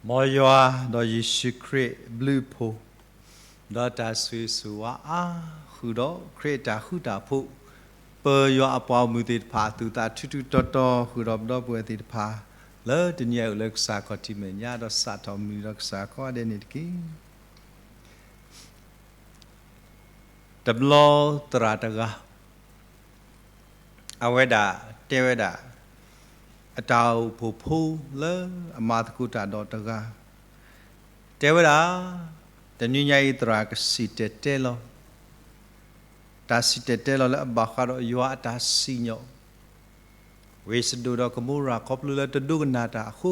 မ်ယွၤဒီးယ့ၣ်ၡူးခရံာ်အဘျုးအဖှိၣ်, ဒီးတၢ်ဆိၣ်ဂ့ၤဆိၣ်ဝါအါဃုာ်ဒီး ခရံာ်အတၢ်ဃူတၢ်ဖိး, ပၢၤယွၤအပှၤဂီၢ်မုၢ်သ့ၣ်တဖၣ် အသူၣ်သးထူထူတီတီဃုာ်ဒီးပဒီပုၢ်ဝဲၢ်သ့ၣ်တဖၣ်, လၢတနံၤအံၤအိၣ်လၢကစၢ်ခီၣ်ထံးမဲာ်ညါ ဒီးစးထီၣ်မုာ်ဒီးကစၢ်ကိးဂၤဒဲးန့ၣ်တက့ၢ်. တဘျီသရၣ်တဂၤ အဝဲဒၣ်တဲဝဲဒၣ် အတၢ်အိၣ်ဖှိၣ်ဖိလၢအမၤသကိးတၢ်ဒီးတဂၤ တဲဝဲဒၣ်, တနံၤညါအံၤသရၣ်ကစံၣ်တဲၤတဲလီၤ, တၢ်စံၣ်တဲၤတဲလီၤလၢအဘၣ်ဃးဒီးယွၤအတၢ်စံၣ်ညီၣ် ဝ့ၢ်စဒိၣ်ဒီးကမိရၤခီဖျိလၢတဒိကနၣ်တၢ်အဃိ,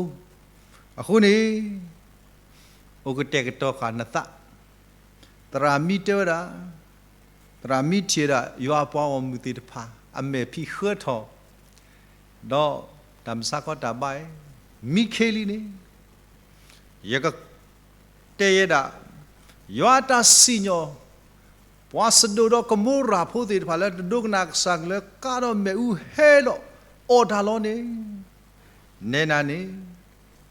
အဃိန့ၣ် အိၣ်ကတဲာ်ကတီၤဃာ်နသး, သရၣ်မံတဲဝဲဒၣ်, သရၣ်မံထံၣ်ဝဲဒၣ် ယွၤအပှၤဂီၢ်မုၢ်သ့ၣ်တဖၣ် အမဲာ်ဖံးဃၢထီၣ်, ဒီးတၢ်မုၢ်ဆါခီတၢ်ဘါအံၤ မံခ့လံန့ၣ် ယကတဲယဲဒၣ် ယွၤအတၢ်စံၣ်ညီၣ် ပှၤစဒိၣ်ဒီးကမိရၤဖိသ့ၣ်တဖၣ်လၢတဒိကနၣ်ကစၢ်ကလုၢ် ကါဒီးမ့ၣ်အူဟဲဒီးအီၣ်တၢ်လီၤန့ၣ်, နဲနၤန့ၣ်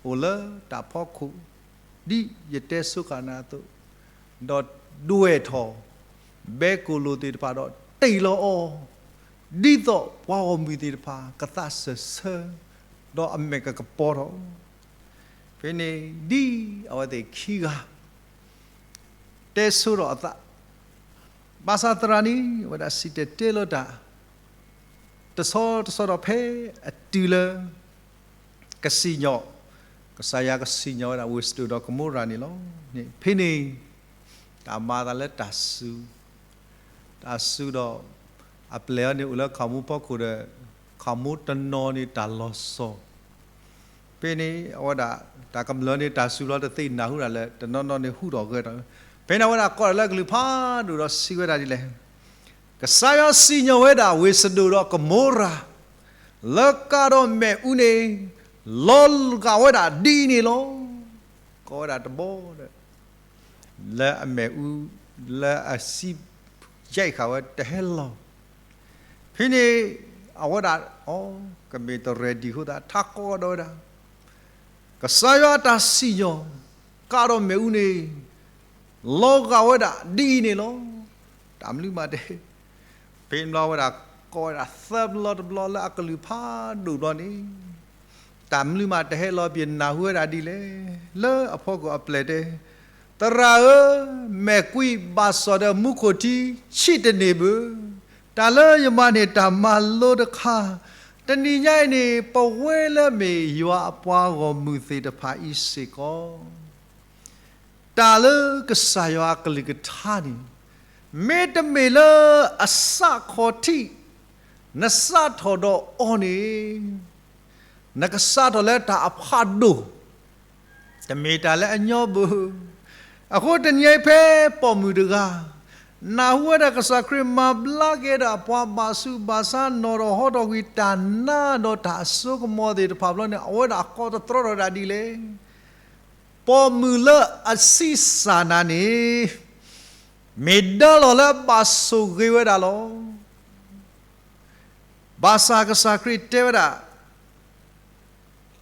အိၣ်လၢတၢ်ဖီခိၣ် ဒ်ယတဲဆိဃာ်နၤအသိး, ဒီးဒွဲၣ်ထီၣ် ဘဲကိၣ်လိၣ်သ့ၣ်တဖၣ်ဒီးတ့ၢ်လီၤအီၤ, ဒ်သိးပှၤဂီၢ်မုၢ်သ့ၣ်တဖၣ် ကသးစၢၢ်ဆၢ ဒီးအမဲာ်ကကပီၤထီၣ် ဖဲန့ၣ်ဒ်အဝဲသ့ၣ်ခံဂၤ တဲဆိထီၣ်အသး, ဘၣ်ဆၣ်သရၣ်န့ၣ် အဝဲဒၣ်စံၣ်တဲၤတဲလီၤတၢ် တဆီတဆီဒီးဖဲအတုၤလၢ ကစံၣ်ညီၣ်, ကစၢ်ယွၤကစံၣ်ညီၣ်ဝဲဒၣ်ဝ့ၢ်စဒိၣ်ဒီးကမိရၤန့ၣ်လီၤ. ဖဲန့ၣ် တၢ်မၤအသးလၢတၢ်စူၤ, တၢ်စူၤဒီး အပျဲၢ်အံၤန့ၣ်အိၣ်လၢခီၣ်မူဖီခိၣ်ဒီး ခီၣ်မူတနီၤန့ၣ်တၢ်လီၤဆီ ဖဲန့ၣ် အဝဲဒၣ် တၢ်ကမျၢၢ်န့ၣ်တၢ်စူၤလီၤတသ့နၢ်ဟူဒၣ်လဲာ် တနီၤနီၤန့ၣ်ဟူထီၣ်ဂဲၤထီၣ်, ဖဲန့ၣ် အဝဲဒၣ်ကိးတၢ်လၢအကလုၢ်ဖးဒိၣ်ဒီးစံးဝဲဒၣ်ဒ်လဲၣ်, ကစၢ်ယွၤစံၣ်ညီၣ်ဝဲဒၣ်ဝ့ၢ်စဒိၣ်ဒီးကမိရၤ လၢကါဒီးမ့ၣ်အူန့ၣ် လီၤဂာ်ဝဲဒၣ်ဒ်အံၤန့ၣ်လီၤ. ကိးဝဲဒၣ်တဘီဒီး လၢအမ့ၣ်အူ လၢအစံၣ်ယဲၢ်ဃာ်ဝဲတဟဲလီၤ. ဖဲန့ၣ် အဝဲဒၣ် အီ ကမ့ၢ်တ ready အဃိသတး ထးကိးကဒီးဝဲဒၣ် ကစၢ်ယွၤအတၢ်စံၣ်ညီၣ် ကါဒီးမ့ၣ်အူန့ၣ် လီၤဂာ်ဝဲဒၣ်ဒ်အံၤန့ၣ်လီၤ. တၢ်မနုၤမးတဟဲ ဖဲန့ၣ်ဘျီဝဲဒၣ် ကိးဝဲဒၣ်သၢဘျီတဘျီလၢအကလုၢ်ဖးဒိၣ်ဘျီန့ၣ် တၢ်မနုၤမးတဟဲလီၤ ပနၢ်ဟူဝဲဒၣ်ဒ်လဲၣ်. လၢအဖီခိၣ်အပျဲၢ်တဲ သရၣ်ဧၢ, မဲာ်ကွံာ်ဘၣ်စီၣ်ဒီးမူခိၣ်ထံဆံးတန့ၢ်ဘၣ်. တၢ်လၢယမၤန့ၢ်တၢ်မၤလိတခါ, တနံၤညါအံၤန့ၣ် ပဝဲလၢမ့ၢ်ယွၤအပှၤဂီၢ်မုၢ်သ့ၣ်တဖၣ်အံၤစ့ၢ်ကီး တၢ်လၢကစၢ်ယွၤအကလုၢ်ကထါန့ၣ် မ့တမ့ၢ်လၢအစးခီၣ်ထံး နစးထီၣ်ဒီးအီၤန့ၣ် နကစးထီၣ်လၢတၢ်အဖးဒိၣ် တမ့ၢ်တၢ်လၢအညီဘၣ်. အဃိတနံၤအံၤဖဲပိာ်မုၣ်တဂၤ နၢ်ဟူဝဲဒၣ်ကစၢ်ခရံာ်မၤဘျါက့ၤဒၣ်ပှၤဘၣ်ဆူးဘၣ်ဆါ နီၣ်ထီၣ်ဟီထီၣ်ကွံာ်တၢ်နါဒီးတၢ်အစိကမီၤသ့ၣ်တဖၣ်ဘျီန့ၣ် အဝဲဒၣ်ကိးသတြီထီၣ်ဒၣ်ဒ်လဲၣ်. ပိာ်မုၣ်လၢအဆံးစၢ်နၤန့ၣ် မ့ၢ်ဒၢလီၢ်လၢအဘၣ်ဆိၣ်ဂ့ၤဝဲဒၣ်လီၤ. ဘၣ်ဆၣ်ကစၢ်ခရံာ်တဲဝဲဒၣ်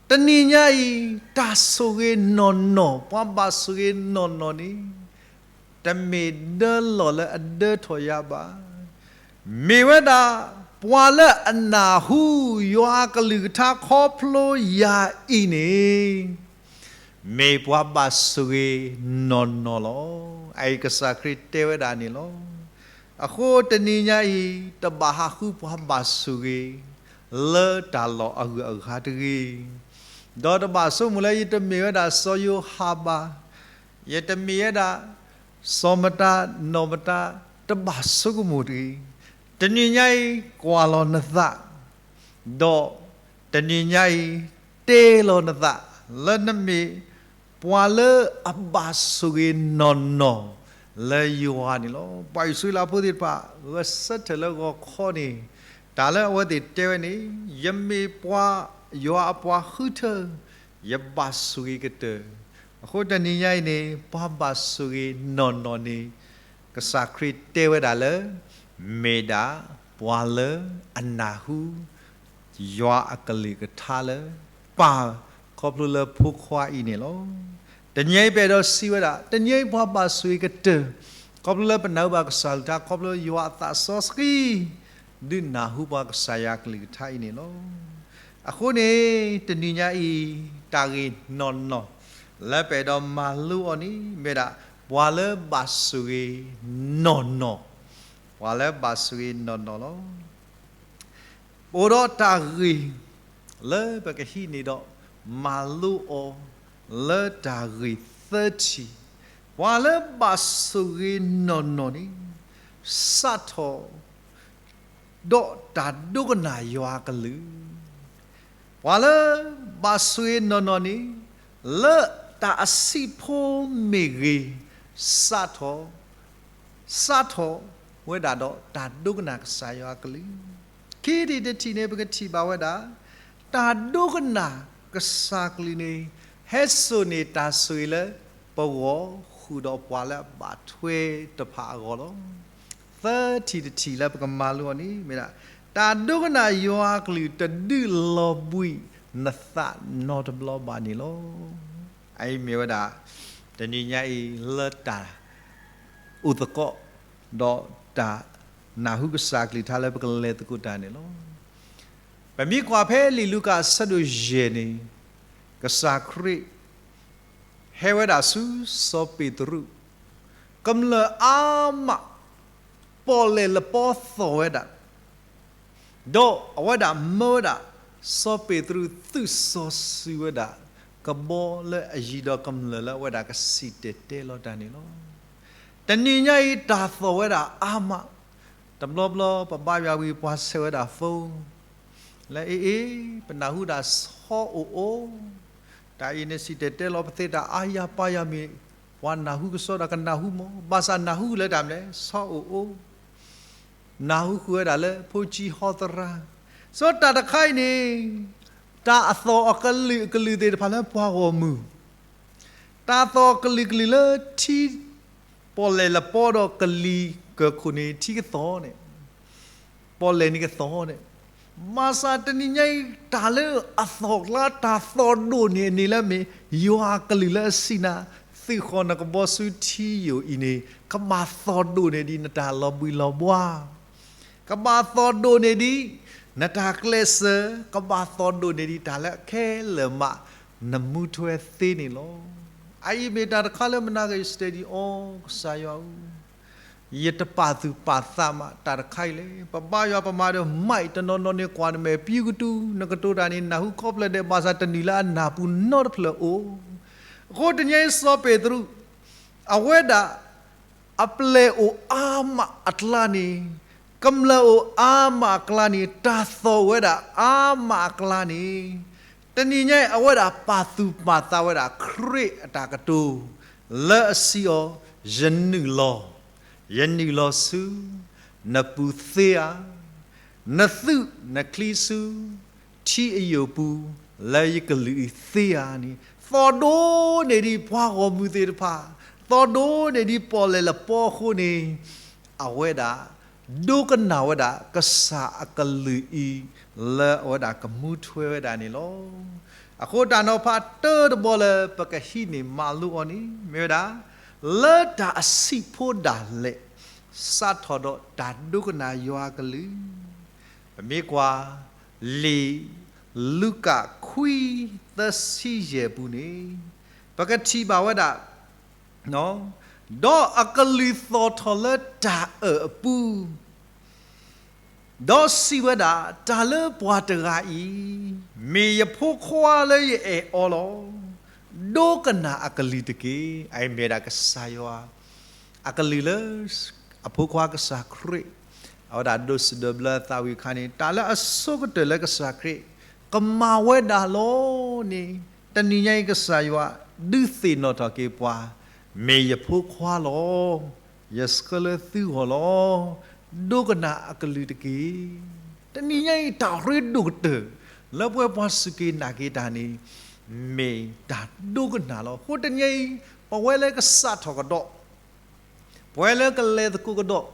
တနံၤညါအံၤ တၢ်ဆိၣ်ဂ့ၤနီၢ်နီၢ် ပှၤဘၣ်ဆိၣ်ဂ့ၤနီၢ်နီၢ်န့ၣ် တမ့ၢ်ဒၢလီၢ်လၢအဒၢထီၣ်ယၤဘၣ်. မ့ၢ်ဝဲဒၣ် ပှၤလၢအနၢ်ဟူ ယွၤအကလုၢ်ကထါခီဖျိယၤအံၤန့ၣ် မ့ၢ်ပှၤဘၣ်ဆိၣ်ဂ့ၤနီၢ်နီၢ်လီၤ. အအံၤကစၢ်ခရံာ်တဲဝဲဒၣ်န့ၣ်လီၤ. အဃိတနံၤညါအံၤ တဘၣ်ဟးဃုပှၤဘၣ်ဆိၣ်ဂ့ၤ လၢတၢ်လီၢ်အဂုၤအဂၤတဂ့ၤ. ဒီးတဘၣ်ဆိကမိၣ်လၢယတမ့ၢ်ဝဲဒၣ်စီၤယိၤဟၣ်ဘၣ်, ယတမ့ၢ်ဝဲဒၣ် စီၤမတၤ နီၢ်မတၤ တဘၣ်ဆိကမိၣ်တဂ့ၤ. တနံၤညါအံၤ ကွၢ်လီၤနသး ဒီးတနံၤညါအံၤ တဲလီၤနသး လၢနမ့ၢ်ပှၤလၢအဘၣ်ဆိၣ်ဂ့ၤနီၢ်နီၢ်လၢယွၤန့ၣ်လီၤ. ပှၤအံၣ်စရ့လးဖိသ့ၣ်တဖၣ် ဂဲၤဆၢထၢၣ်လၢဂီၤခီန့ၣ် တၢ်လၢအဝဲသ့ၣ်တဲဝဲန့ၣ် ယမ့ၢ်ပှၤယွၤအပှၤဃုထၢ ယဘၣ်ဆိၣ်ဂ့ၤကတၢၢ်. အဃိတနံၤညါအံၤန့ၣ် ပှၤဘၣ်ဆိၣ်ဂ့ၤနီၢ်နီၢ်န့ၣ် ကစၢ်ခရံာ်တဲဝဲဒၣ်လၢ မ့ၢ်ဒၣ်ပှၤလၢအနၢ်ဟူ ယွၤအကလုၢ်ကထါလၢ ပၢ်ခီ ခီဖျိလၢဖိခွါအံၤန့ၣ်လီၤ. တနံၤအံၤပအဲၣ်ဒိးစံးဝဲဒၣ် တနံၤအံၤပှၤဘၣ်ဆိၣ်ဂ့ၤကတၢၢ် ခီဖျိလၢပနၢ်ဟူဘၣ်ကစၢ်အကလုၢ်ကထါ ခီဖျိယွၤအသးစီဆှံ ဒုးနၢ်ဟူပှၤကစၢ်ယွၤအကလုၢ်ကထါအံၤန့ၣ်လီၤ. အဃိန့ၣ် တနံၤညါအံၤ တၢ်ဂ့ၢ်နီၢ်နီၢ် လၢပအဲၣ်ဒိးမၤလိအီၤန့ၣ် မ့ၢ်ဒၣ် ပှၤလၢဘၣ်ဆိၣ်ဂ့ၤနီၢ်နီၢ်, ပှၤလၢဘၣ်ဆိၣ်ဂ့ၤနီၢ်နီၢ်လီၤ. ပအိၣ်ဒီးတၢ်ဂ့ၢ် လၢပကဟံးန့ၢ်ဒီး မၤလိအီၤ လၢတၢ်ဂ့ၢ်သၢထံၣ်, ပှၤလၢဘၣ်ဆိၣ်ဂ့ၤနီၢ်နီၢ်န့ၣ် စးထီၣ် ဒီးတၢ်ဒိကနၣ်ယွၤအကလုၢ်, ပှၤလၢဘၣ်ဆိၣ်ဂ့ၤနီၢ်နီၢ်န့ၣ် လၢတၢ်အဆံးဖိမ့ၢ်ဂ့ၤ စးထီၣ် စးထီၣ်ဝဲဒၣ်ဒီးတၢ်ဒိကနၣ်ကစၢ်ယွၤအကလုၢ်, ခံထံၣ်တထံၣ်န့ၣ် ပကထံၣ်ဘၣ်ဝဲဒၣ် တၢ်ဒိကနၣ်ကစၢ်ကလုၢ်န့ၣ် ဟဲစိာ်န့ၢ်တၢ်ဆိၣ်ဂ့ၤလၢပဂီၢ် ဃုာ်ဒီးပှၤလၢအဘၣ်ထွဲတဖၣ်အဂီၢ်လီၤ. သၢထံၣ်တထံၣ်လၢပကမၤလိအီၤန့ၣ် မ့ၢ်ဒၣ် တၢ်ဒိကနၣ်ယွၤအကလုၢ်တဒုးလီၤဘှံးနသးနီတဘျီဘၣ်န့ၣ်လီၤ. အအံၤမ့ၢ်ဝဲဒၣ် တနံၤညါအံၤလၢတၢ် အိၣ်သကိး ဒီးတၢ်နၢ်ဟူကစၢ်ကလုၢ်ကထါလၢပကလဲၤသကိးတၢ်န့ၣ်လီၤ. ပမ့ၢ်ကွၢ်ဖဲလံာ်လူၤကၣ်အဆၢဒိၣ်ယဲၢ်န့ၣ် ကစၢ်ခရံာ် ဟဲဝဲဒၣ်ဆူစီၤပ့းတရူး ကမျၢၢ်အါမး ပီၣ်လဲၣ်လပီသီၣ်ဝဲဒၣ် ဒီးအဝဲဒၣ်မၢဝဲဒၣ် စီၤပ့းတရူးသုးစီၤစုၤဝဲဒၣ် ကဘီလၢအယံၤဒီးကမျၢၢ်လၢအဝဲဒၣ်ကစံၣ်တဲၤတဲလီၤတၢ်န့ၣ်လီၤ. တနံၤညါအံၤတၢ်သီၣ်ဝဲဒၣ်အါမး, တဘျီဘျီပဘါယွၤဝံၤပှၤဆဲးဝဲဒၣ် phone လၢအ့ၣ်အ့ၣ် ပနၢ်ဟူဒၣ်ဆီအိၣ်အိၣ်, တၢ်အံၤန့ၣ်စံၣ်တဲၤတဲလီၤပသ့တၢ်အါယၤပာ်ယၤမ့ၢ် ပှၤနၢ်ဟူကစီဒီးကနၢ်ဟူမး, ဘၣ်ဆၣ်နၢ်ဟူလၢတၢ်မနုၤလဲၣ် ဆီအိၣ်အိၣ် နၢ်ဟူဃုာ်ဝဲဒၣ်လၢဖိဆံးဟီသရၣ်, စီၤတၢ်တခါအံၤန့ၣ် တၢ်အသီၣ်အကလုာ်ကလုာ်သ့ၣ်တဖၣ်လၢပှၤဂီၢ်မုၢ်, တၢ်သီၣ်ကလုာ်ကလုာ်လၢထံ ပီၣ်လဲၣ်လပီဒီးကလံၤကၢၢ်ခိၣ်န့ၣ် ထံကသီၣ်န့ၣ် ပီၣ်လဲၣ်န့ၣ်ကသီၣ်န့ၣ်, ဘၣ်ဆၣ်တနံၤညါအံၤ တၢ်လၢအသီၣ်ကျါ တၢ်သီၣ်ဒိၣ်န့ၢ်န့ၣ်လၢမ့ၢ် ယွၤအကလုၢ်လၢအစံးနၤ, သုးဃီၤနကဘီဆူထံယိာ်အံၤန့ၣ် ကဘၣ်သီၣ်ဒိၣ်န့ၢ်ဒံးနတၢ်လီၤဘှံးလီၤဘှါ, ကဘၣ်သီၣ်ဒိၣ်န့ၢ်ဒံး နတၢ်ကျဲးစၢး, ကဘၣ်သီၣ်ဒိၣ်န့ၢ်ဒံးတၢ်လၢအခဲလၢာ်မး နမူထွဲသ့န့ၣ်လီၤ. အအံၤမ့ၢ်တၢ်တခါလၢမနၤဂ့ၤ steady အီၤ ကစၢ်ယွၤဧၢ, ယတပာ်သူၣ်ပာ်သးမး တၢ်တခါအံၤလဲၣ်. ပဘါယွၤပမၤဒီး mic တနီၤနီၤန့ၣ် ကွၢ်တမဲာ်ပျံၤကတုၤ နကတိၤတၢ်န့ၣ် နၢ်ဟူခီဖျိဒဲး ဘၣ်ဆၣ်တနံၤလၢအနၢ်ပူၤနီတဖျၢၣ်အိၣ်, အဃိတနံၤအံၤစီၤပ့းတရူး အဝဲဒၣ် အပျဲၢ်အိၣ်အါမးအကျါန့ၣ်, ကမျၢၢ်အိၣ်အါမးအကျါန့ၣ်, တၢ်သီၣ်ဝဲဒၣ်အါမးအကျါန့ၣ်, တနံၤညါအံၤ အဝဲဒၣ်ပာ်သူၣ်ပာ်သးဝဲဒၣ်ခရံာ်အတၢ်ကတိၤ လၢအစံးအီၤ, ယနုာ်လီၤ, ယနုာ်လီၤဆူ နပူၤသ့ဧါ, နသုးနချံဆူ ထံအယိာ်ပူၤ လၢယကလုၢ်အံၤသ့ဧါန့ၣ်, သီၣ်ဒိၣ်န့ၢ်ဒံးပှၤဂီၢ်မုၢ်သ့ၣ်တဖၣ်, သီၣ်ဒိၣ်န့ၢ်ဒံးပီၣ်လဲၣ်လပီအဃိန့ၣ်, အဝဲဒၣ် ဒိကနၣ်ဝဲဒၣ် ကစၢ်အကလုၢ်အံၤ လၢအဝဲဒၣ်ကမူထွဲဝဲဒၣ်န့ၣ်လီၤ. အဃိတၢ်နီၤဖးတၢတဘီလၢပကဟံးန့ၢ်မၤလိအီၤန့ၣ် မ့ၢ်ဝဲဒၣ် လၢတၢ်အဆံးဖိဒၣ်လဲာ် စးထီၣ်ဒီးတၢ်ဒိကနၣ်ယွၤအကလုၢ်, ပမ့ၢ်ကွၢ် လံာ်လူၤကၣ်ခွံ သၢဆံယဲၢ်ပူၤန့ၣ် ပကထံၣ်ဘၣ်ဝဲဒၣ် ဒီးအကလုၢ်သီၣ်ထီၣ်လၢတၢ်အၢၣ်အပူၤ ဒီးစံးဝဲဒၣ်, တၢ်လၢပှၤတဂၤအံၤ မ့ၢ်ယဖိခွါလၢယအဲၣ်အီၤလီၤ. ဒိကနၣ်အကလုၢ်တက့ၢ်. အအံၤမ့ၢ်ဒၣ်ကစၢ်ယွၤ အကလုၢ်လၢ အဖိခွါကစၢ်ခရံာ် အဝဲဒၣ်ဒိးစံးဒိးဘျၢအသးဝံၤအခါန့ၣ် တၢ်လၢအဆိကတၢၢ်လၢကစၢ်ခရံာ် ကမၤဝဲဒၣ်လီၤန့ၣ် တနံၤညါအံၤကစၢ်ယွၤ ဒုးသ့ၣ်နီၣ်ထီၣ်က့ၤပှၤ, မ့ၢ်ယဖိခွါလီၤ. ယဆှၢလၢသုဂီၢ်လီၤ. ဒိကနၣ်အကလုၢ်တက့ၢ်. တနံၤညါအံၤတၢ်ရ့ဒိၣ်ကတၢၢ် လၢပဝဲပှၤစူၢ်က့ၤနာ်က့ၤတၢ်န့ၣ် မ့ၢ်တၢ်ဒိကနၣ်လီၤ. အဃိတနံၤညါအံၤ ပဝဲလၢကစးထီၣ်ကဒီး ပဝဲလၢကလဲၤသကိးကဒီး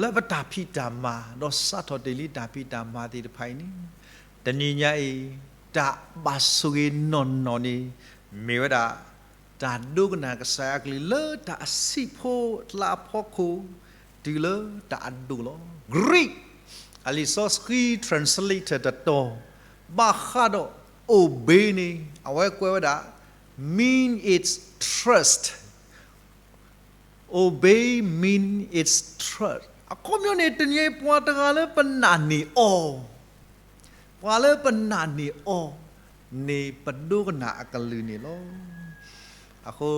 လၢပတၢ်ဖံးတၢ်မၤ ဒီးစးထီၣ်တ့ၢ်လံတၢ်ဖံးတၢ်မၤသ့ၣ်တဖၣ်အံၤန့ၣ် တနံၤညါအံၤ တၢ်ဘၣ်ဆိၣ်ဂ့ၤနီၢ်နီၢ်န့ၣ် မ့ၢ်ဝဲဒၣ် တၢ်ဒိကနၣ်ကစၢ်ယွၤအကလုၢ်လၢတၢ်အဆံးဖိအကျါအဖီခိၣ် တုၤလၢတၢ်အဒိၣ်လီၤ. Greek အလံာ်စီဆှံ translator တတီၤ ဘၣ်ဃးဒီး obey န့ၣ် အဝဲကွဲးဝဲဒၣ် mean its trust. Obey mean its trust. အခီပညီန့ၣ် တနံၤအံၤပှၤတဂၤလၢပနာ်န့ၢ်အီၤ, ပှၤလၢပနာ်န့ၢ်အီၤန့ၣ် ပဒိကနၣ်အကလုၢ်န့ၣ်လီၤ. အဃိ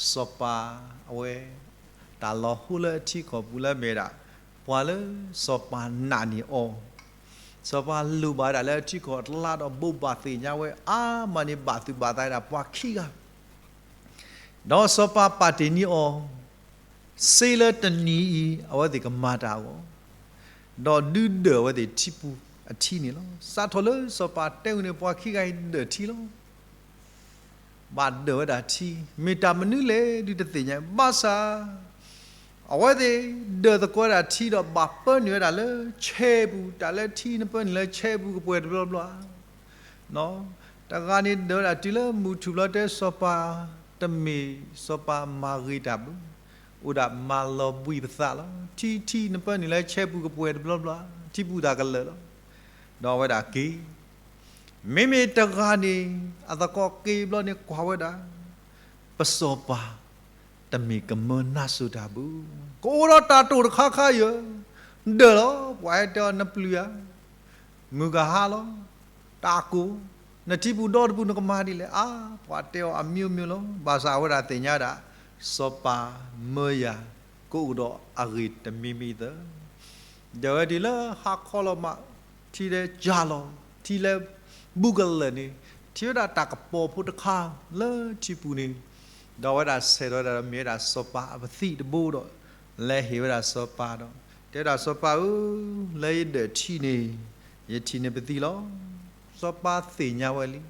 စီၤပၤအဝဲ တၢ်လီၤဟိလၢအထံကီၢ်ပူၤလၢအမ့ၢ်ဒၣ် ပှၤလၢစီၤပၤနာ်န့ၢ်အီၤ, စီၤပၤလိၣ်ဘၣ်ဝဲဒၣ်လၢအထံကီၢ်အကျါဒီး ဘိးဘၣ်သ့ၣ်ညါဝဲအါမးန့ၣ် ဘၣ်သူၣ်ဘၣ်သးဝဲဒၣ်ပှၤခံဂၤ ဒီးစီၤပၤပာ်တ့ၢ်န့ၢ်အီၤ စ့လၢတနံၤအံၤ အဝဲသ့ၣ်ကမၤတၢ်အဂီၢ်, ဒီးဒုးဒၢးအဝဲသ့ၣ်ထံပူၤအထံန့ၣ်လီၤ. စးထီၣ်လၢစီၤပၤတဲဝဲန့ၣ် ပှၤခံဂၤအံၤဒၢးထံလီၤ. ဘၣ်ဒၢးဝဲဒၣ်ထံ မ့ၢ်တၢ်မနုၤလဲၣ်ဒုးတသ့ၣ်ညါ, ဘၣ်ဆၣ် အဝဲသ့ၣ်ဒၢးသကိးဝဲဒၣ်ထံဒီး ဘၣ်ပၢနုာ်ဝဲဒၣ်လၢဆဲပူၤ, တၢ်လၢထံနပၢနုာ်လၢဆဲပူၤကပှဲၤတဘျီဘျီဧါ. တဂၤန့ၣ်ဒၢးဝဲဒၣ်တုၤလၢမုၢ်ထူၣ်ဘျီ တဲစီၤပၤ တမ့ၢ်စီၤပၤမၤဂ့ၤတၢ်ဘၣ်, အိၣ်ဒၣ်မၤလီၤဘှံးပသးလီၤ. ထံထံနပၢနုာ်လၢဆဲပူၤကပှဲၤတဘျီဘျီ, ထံပူၤတၢ်ကလၢာ်လီၤ. ဒီးအဝဲဒၣ်က့ၤ မ့မ့ၢ်တဂၤန့ၣ် အသကိးက့ၤဘျီန့ၣ် ကွၢ်ဝဲဒၣ် ပစီၤပၤ တမ့ၢ်ကမၢနါစိၤတၢ်ဘၣ်, ကအိၣ်ဒီးတၢ်တိာ်တခါခါယဲၢ်, ဒၢးလီၤ. ပှၤဟဲတဲအီၤ နပျုၢ်ဧါ, မုၢ်ကဟါလီၤ, တၢ်ကိၢ်, နထံပူၤဒီတပူၤနကမၤဒ်လဲၣ်. အါ ပှၤတဲအီၤအမျိုးမျိုးလီၤ. ဘၣ်ဆၣ်အဝဲဒၣ်သ့ၣ်ညါဒၣ် စီၤပၤမၢယၤ ကအိၣ်ဒီးအဂ့ၢ်တမံၤမံၤသၢ ဒီးဝဲဒၣ်လၢဟါခီလီၤမး, ထံလဲၤကၢ်လီၤ, ထံလဲၤဘူးကလၢာ်န့ၣ်, ထံၣ်ဝဲဒၣ်တၢ်ကပီၤဖိတခါလၢထံပူၤန့ၣ်, ဒီးအဝဲဒၣ်ဆဲးထီၣ်ဝဲဒၣ်ဒီးမ့ၢ်ဝဲဒၣ်စီၤပၤအပသံၣ်တဘိဒီး, လဲၤဟ့ၣ်ဝဲဒၣ်စီၤပၤဒီး, တဲဝဲဒၣ်စီၤပၤဧၢ, လၢယဒၢးထံန့ၣ်, ယထံၣ်န့ၢ်ပသံၣ်လီၤ. စီၤပၤသ့ၣ်ညါဝဲလံ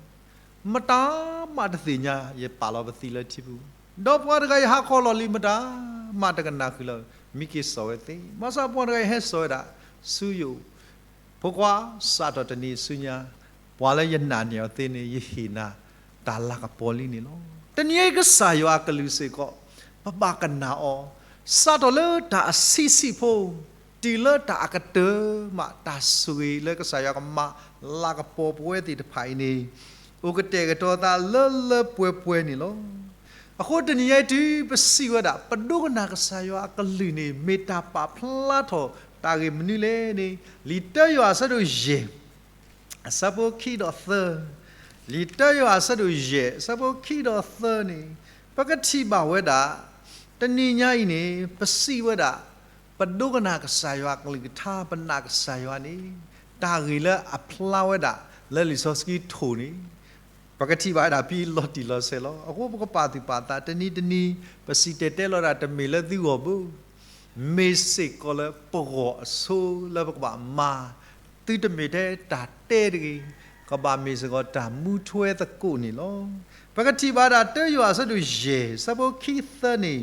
မတၤမးတသ့ၣ်ညါ ယပာ်လီၤပသံၣ်လၢထံပူၤ, ဒီးပှၤတဂၤအံၤဟးခီလီၤလံ မတၤမးတကနၣ်ဃုာ်လၢၤ, မံက့ၤစိာ်ဝဲသ့, ဘၣ်ဆၣ်ပှၤတဂၤအံၤဟဲစိာ်ဝဲဒၣ်ဆူယအိၣ်, ဖိခွါ, စးထီၣ်တနံၤဆူညါ, ပှၤလၢယနာ်န့ၢ်အီၤသ့န့ၣ် ယဟ့ၣ်နၤတၢ်လၤကပီၤလံန့ၣ်လီၤ. တနံၤအံၤကစၢ်ယွၤအကလုၢ်စ့ၢ်ကီး, ပဘၣ်ကနၣ်အီၤ, စးထီၣ်လၢတၢ်အဆံးဆံးဖိ တုၤလၢတၢ်အကတၢၢ်မး တၢ်ဆိၣ်ဂ့ၤလၢကစၢ်ယွၤကမၤလၤကပီၤပဝဲသ့ၣ်တဖၣ်အံၤန့ၣ်, အိၣ်ကတဲာ်ကတီၤသးလၢလၢပှဲၤပှဲၤန့ၣ်လီၤ. အဃိတနံၤညါအံၤတုၤပစံးဝဲဒၣ် ပဒိကနၣ်ကစၢ်ယွၤအကလုၢ်န့ၣ် မ့ၢ်တၢ်ပာ်ဖျါထီၣ်တၢ်ဂ့ၢ်မနုၤလဲၣ်န့ၣ်, လံာ်တၢယိၤဟၣ်အဆၢဒိၣ်ယဲၢ် အဆၢဖိခံဒီးသၢ, လံာ်တၢယိၤဟၣ်အဆၢဒိၣ်ယဲၢ် အဆၢဖိခံဒီးသၢန့ၣ်, ပကထံၣ်ဘၣ်ဝဲဒၣ်, တနံၤညါအံၤန့ၣ် ပစံးဝဲဒၣ်, ပဒိကနၣ်ကစၢ်ယွၤအကလုၢ်ကထါ ပနာ်ကစၢ်ယွၤန့ၣ်, တၢ်ဂ့ၢ်လၢအဖျါဝဲဒၣ်လၢလံာ်စီဆှံထိၣ်န့ၣ်, ပကထံၣ်ဘၣ်ဝဲဒၣ်ဖဲလီၤတံၢ်လီၤဆဲးလီၤ. အဃိပကပာ်သူၣ်ပာ်သးတနံၤတနံၤ, ပစံၣ်တဲၤတဲလီၤဒၣ်တမ့ၢ်လၢသုဂီၢ်ဘၣ် မ့ၢ်စ့ၢ်ကီးလၢပဂီၢ်အဆိလၢပကဘၣ်မၤ, သုတမ့ၢ်ထဲတၢ်တဲတဂ့ၤ, ကဘၣ်မ့ၢ်စ့ၢ်ကီးတၢ်မူထွဲသကိးန့ၣ်လီၤ. ပကထံၣ်ဘၣ်ဒၣ်တၢယိၤဟၣ်အဆၢဒိၣ်ယဲၢ် အဆၢဖိခံသၢန့ၣ်,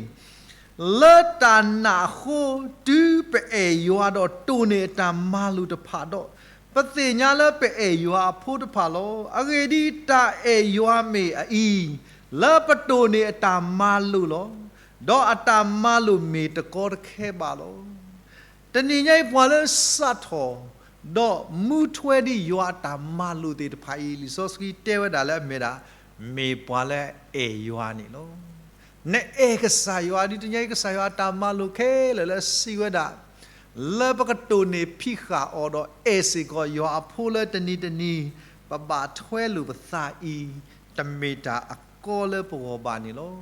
လၢတၢ်နာ်အဃိ တုၤပအဲၣ်ယွၤဒီးတိၢ်န့ၢ်အတၢ်မၤလိာ်တဖၣ်ဒီး, ပသ့ၣ်ညါလၢပအဲၣ်ယွၤအဖိတဖၣ်လီၤ. အဂ့ၢ်ဒ်အံၤ, တၢ်အဲၣ်ယွၤမ့ၢ်အအံၤ, လၢပတိၢ်န့ၢ်အတၢ်မၤလိာ်လီၤ. ဒီးအတၢ်မၤလိာ်မ့ၢ်တကီတခဲဘၣ်လီၤ. တနံၤညါအံၤပှၤလၢစးထီၣ်, ဒီးမူထွဲဒ်ယွၤအတၢ်မၤလိာ်သ့ၣ်တဖၣ်အံၤ လံာ်စီဆှံတဲဝဲဒၣ်လၢအမ့ၢ်ဒၣ်, မ့ၢ်ပှၤလၢအအဲၣ်ယွၤန့ၣ်လီၤ. နအဲၣ်ကစၢ်ယွၤဒ်တနံၤညါအံၤ ကစၢ်ယွၤအတၢ်မၤလိာ်ခဲလၢာ်လၢစံးဝဲဒၣ်, လၢပကတိၢ်န့ၢ်ဖံးဃာ်အီၤဒီးအဲၣ်စ့ၢ်ကီးယွၤအဖိလၢတနံၤတနံၤ, ပဘၣ်ထွဲလိာ်ပသးအံၤ, တမ့ၢ်တၢ်အကီလၢပဂီၢ်ဘၣ်န့ၣ်လီၤ.